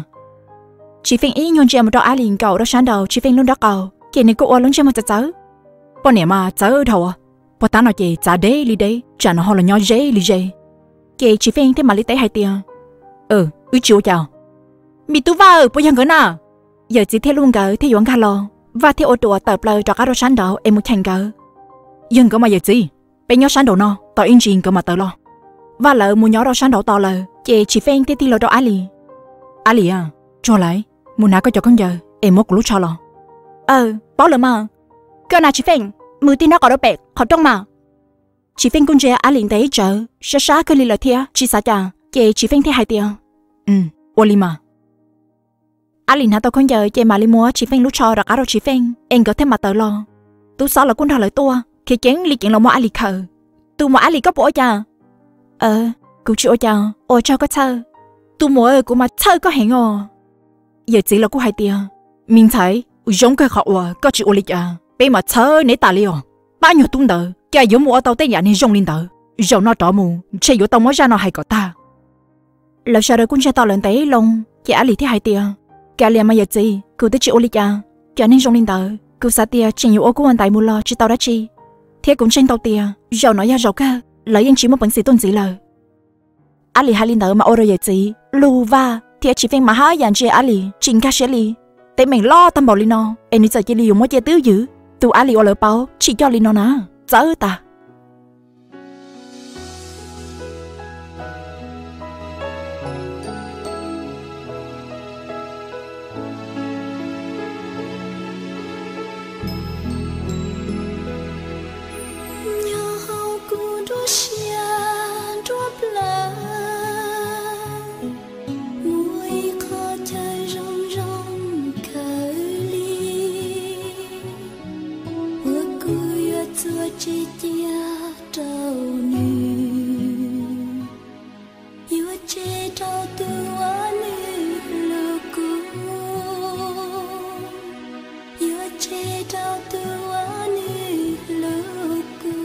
Tsis Feej ib nyuag ntsia mus rau Ab Lis nkaum rau sab nraum Tsis Feej lub nrob qaum, ces nws kuj ua lub ntsej muag txawv txawv. Poj niam mas txawv dhau, puag ta no ces txav deb li deb, tsam no ho los nyob ze li ze. Ces Tsis Feej thiaj mam li teb hais tias, Wb tsis ua cas. Me tub Vaj, puas yog nkawd na? Yawm txiv thiab Luj nkawd thiaj yuav nkag los, Vaj thiaj ua ruam tawm plaws rov qab rau sab nraud es mus cheem nkawd. Yog nkawd mas yawm txiv, peb nyob sab nraum no tos ib ntsis nkawd mam tawm los. Vaj lawv mus nyob rau sab nraud tos lawm, ces Tsis Feej thiaj tig los rau Ab Lis. Ab Lis, tsuag lawm, mus hnav koj cov khaub ncaws es muab kuv lub tsho los. Aw, paub lawm mas. Koj na Tsis Feej, mus tig nrob qaum rau pem qhov rooj mas. Tsis Feej kuj ntsia Ab Lis ntev tsawv, sab sab kawg li lawm thiab tsis xav cas, ces Tsis Feej thiaj hais tias, Ua li mas. Ab Lis hnav tau khaub ncaws ces mam li muab Tsis Feej lub tsho rov qab rau Tsis Feej es nkawd thiaj mam tawm los. Tub Xob los kuj nrog lawv tuaj, khiav ceev li ceev los muab Ab Lis khawm. Tus muam Ab Lis, koj puas ua cas? Kuv tsis ua cas, ua tsaug koj txhawj. Tus muam, kuv mas txhawj koj heev os. Yawm txiv los kuj hais tias, me ntxhais, zoo kawg qhov uas koj tsis ua li cas, peb mas txhawj neb tas li os. Pab nyuag tub ntawd cas yuav mus ua tau tej yam niag zoo li ntawd, zaum no rov mus ntshe yuav tau muab zaj no hais kom tag. Lawv sawv daws kuj ntsia tau lawv ntev loo, ces Ab Lis thiaj hais tias, kav liam mas yawm txiv, kuv twb tsis ua li cas. Cov neeg zoo li ntawd kuv xav tias tseem yuav ua kub ua ntaiv mus los tsis tau dab tsi, thiab kuv ntseeg tau tias zaum no yog zaum kawg, lawv yeej tsis muaj peev xwm tuaj ntxiv lawm. Ab Lis hais li ntawd mas ua rau yawm txiv, Luj, Vaj thiab Tsis Feej mas haj yam ntsia Ab Lis tsis nkag siab li. Teeb meem loj tag npaum li no es nws txawm cia li yuav muab cia twb ywm. Tus Ab Lis uas lawv paub tsis coj li no na, txawv tas. Nyob hauv kuv nruab siab nruab plawv, muaj ib qho chaw zoo zoo kawg li, uas kuv yuav txuag tsev cia rau nws. Yuav tseg rau tus uas nws hlub kuv, yuav tseg rau tus uas nws hlub kuv.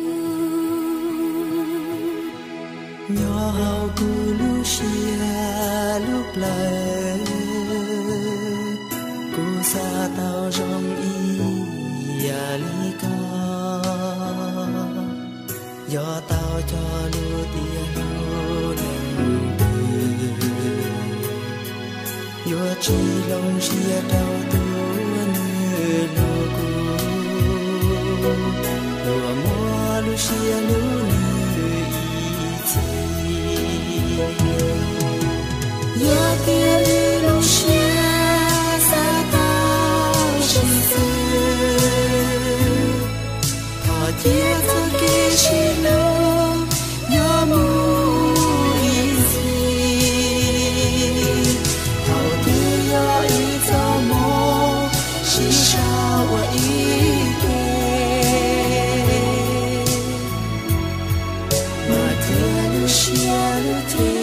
Nyob hauv kuv lub siab lub plawv, kuv xav tau zoo ib yam li koj. Yog tau cog lus tias hlub leej twg, yuav tsis hloov siab rau tus uas nws hlub kuv, yuav muab lub siab hlub nws ib txhis. Yog tias wb lub siab xav tau sib xws, thov cia txoj kev sib hlub nyob mus ib ntsis. Thaum twg yog ib txoj hmoo sib sau ua ib ke, mas cia lub siab lub cev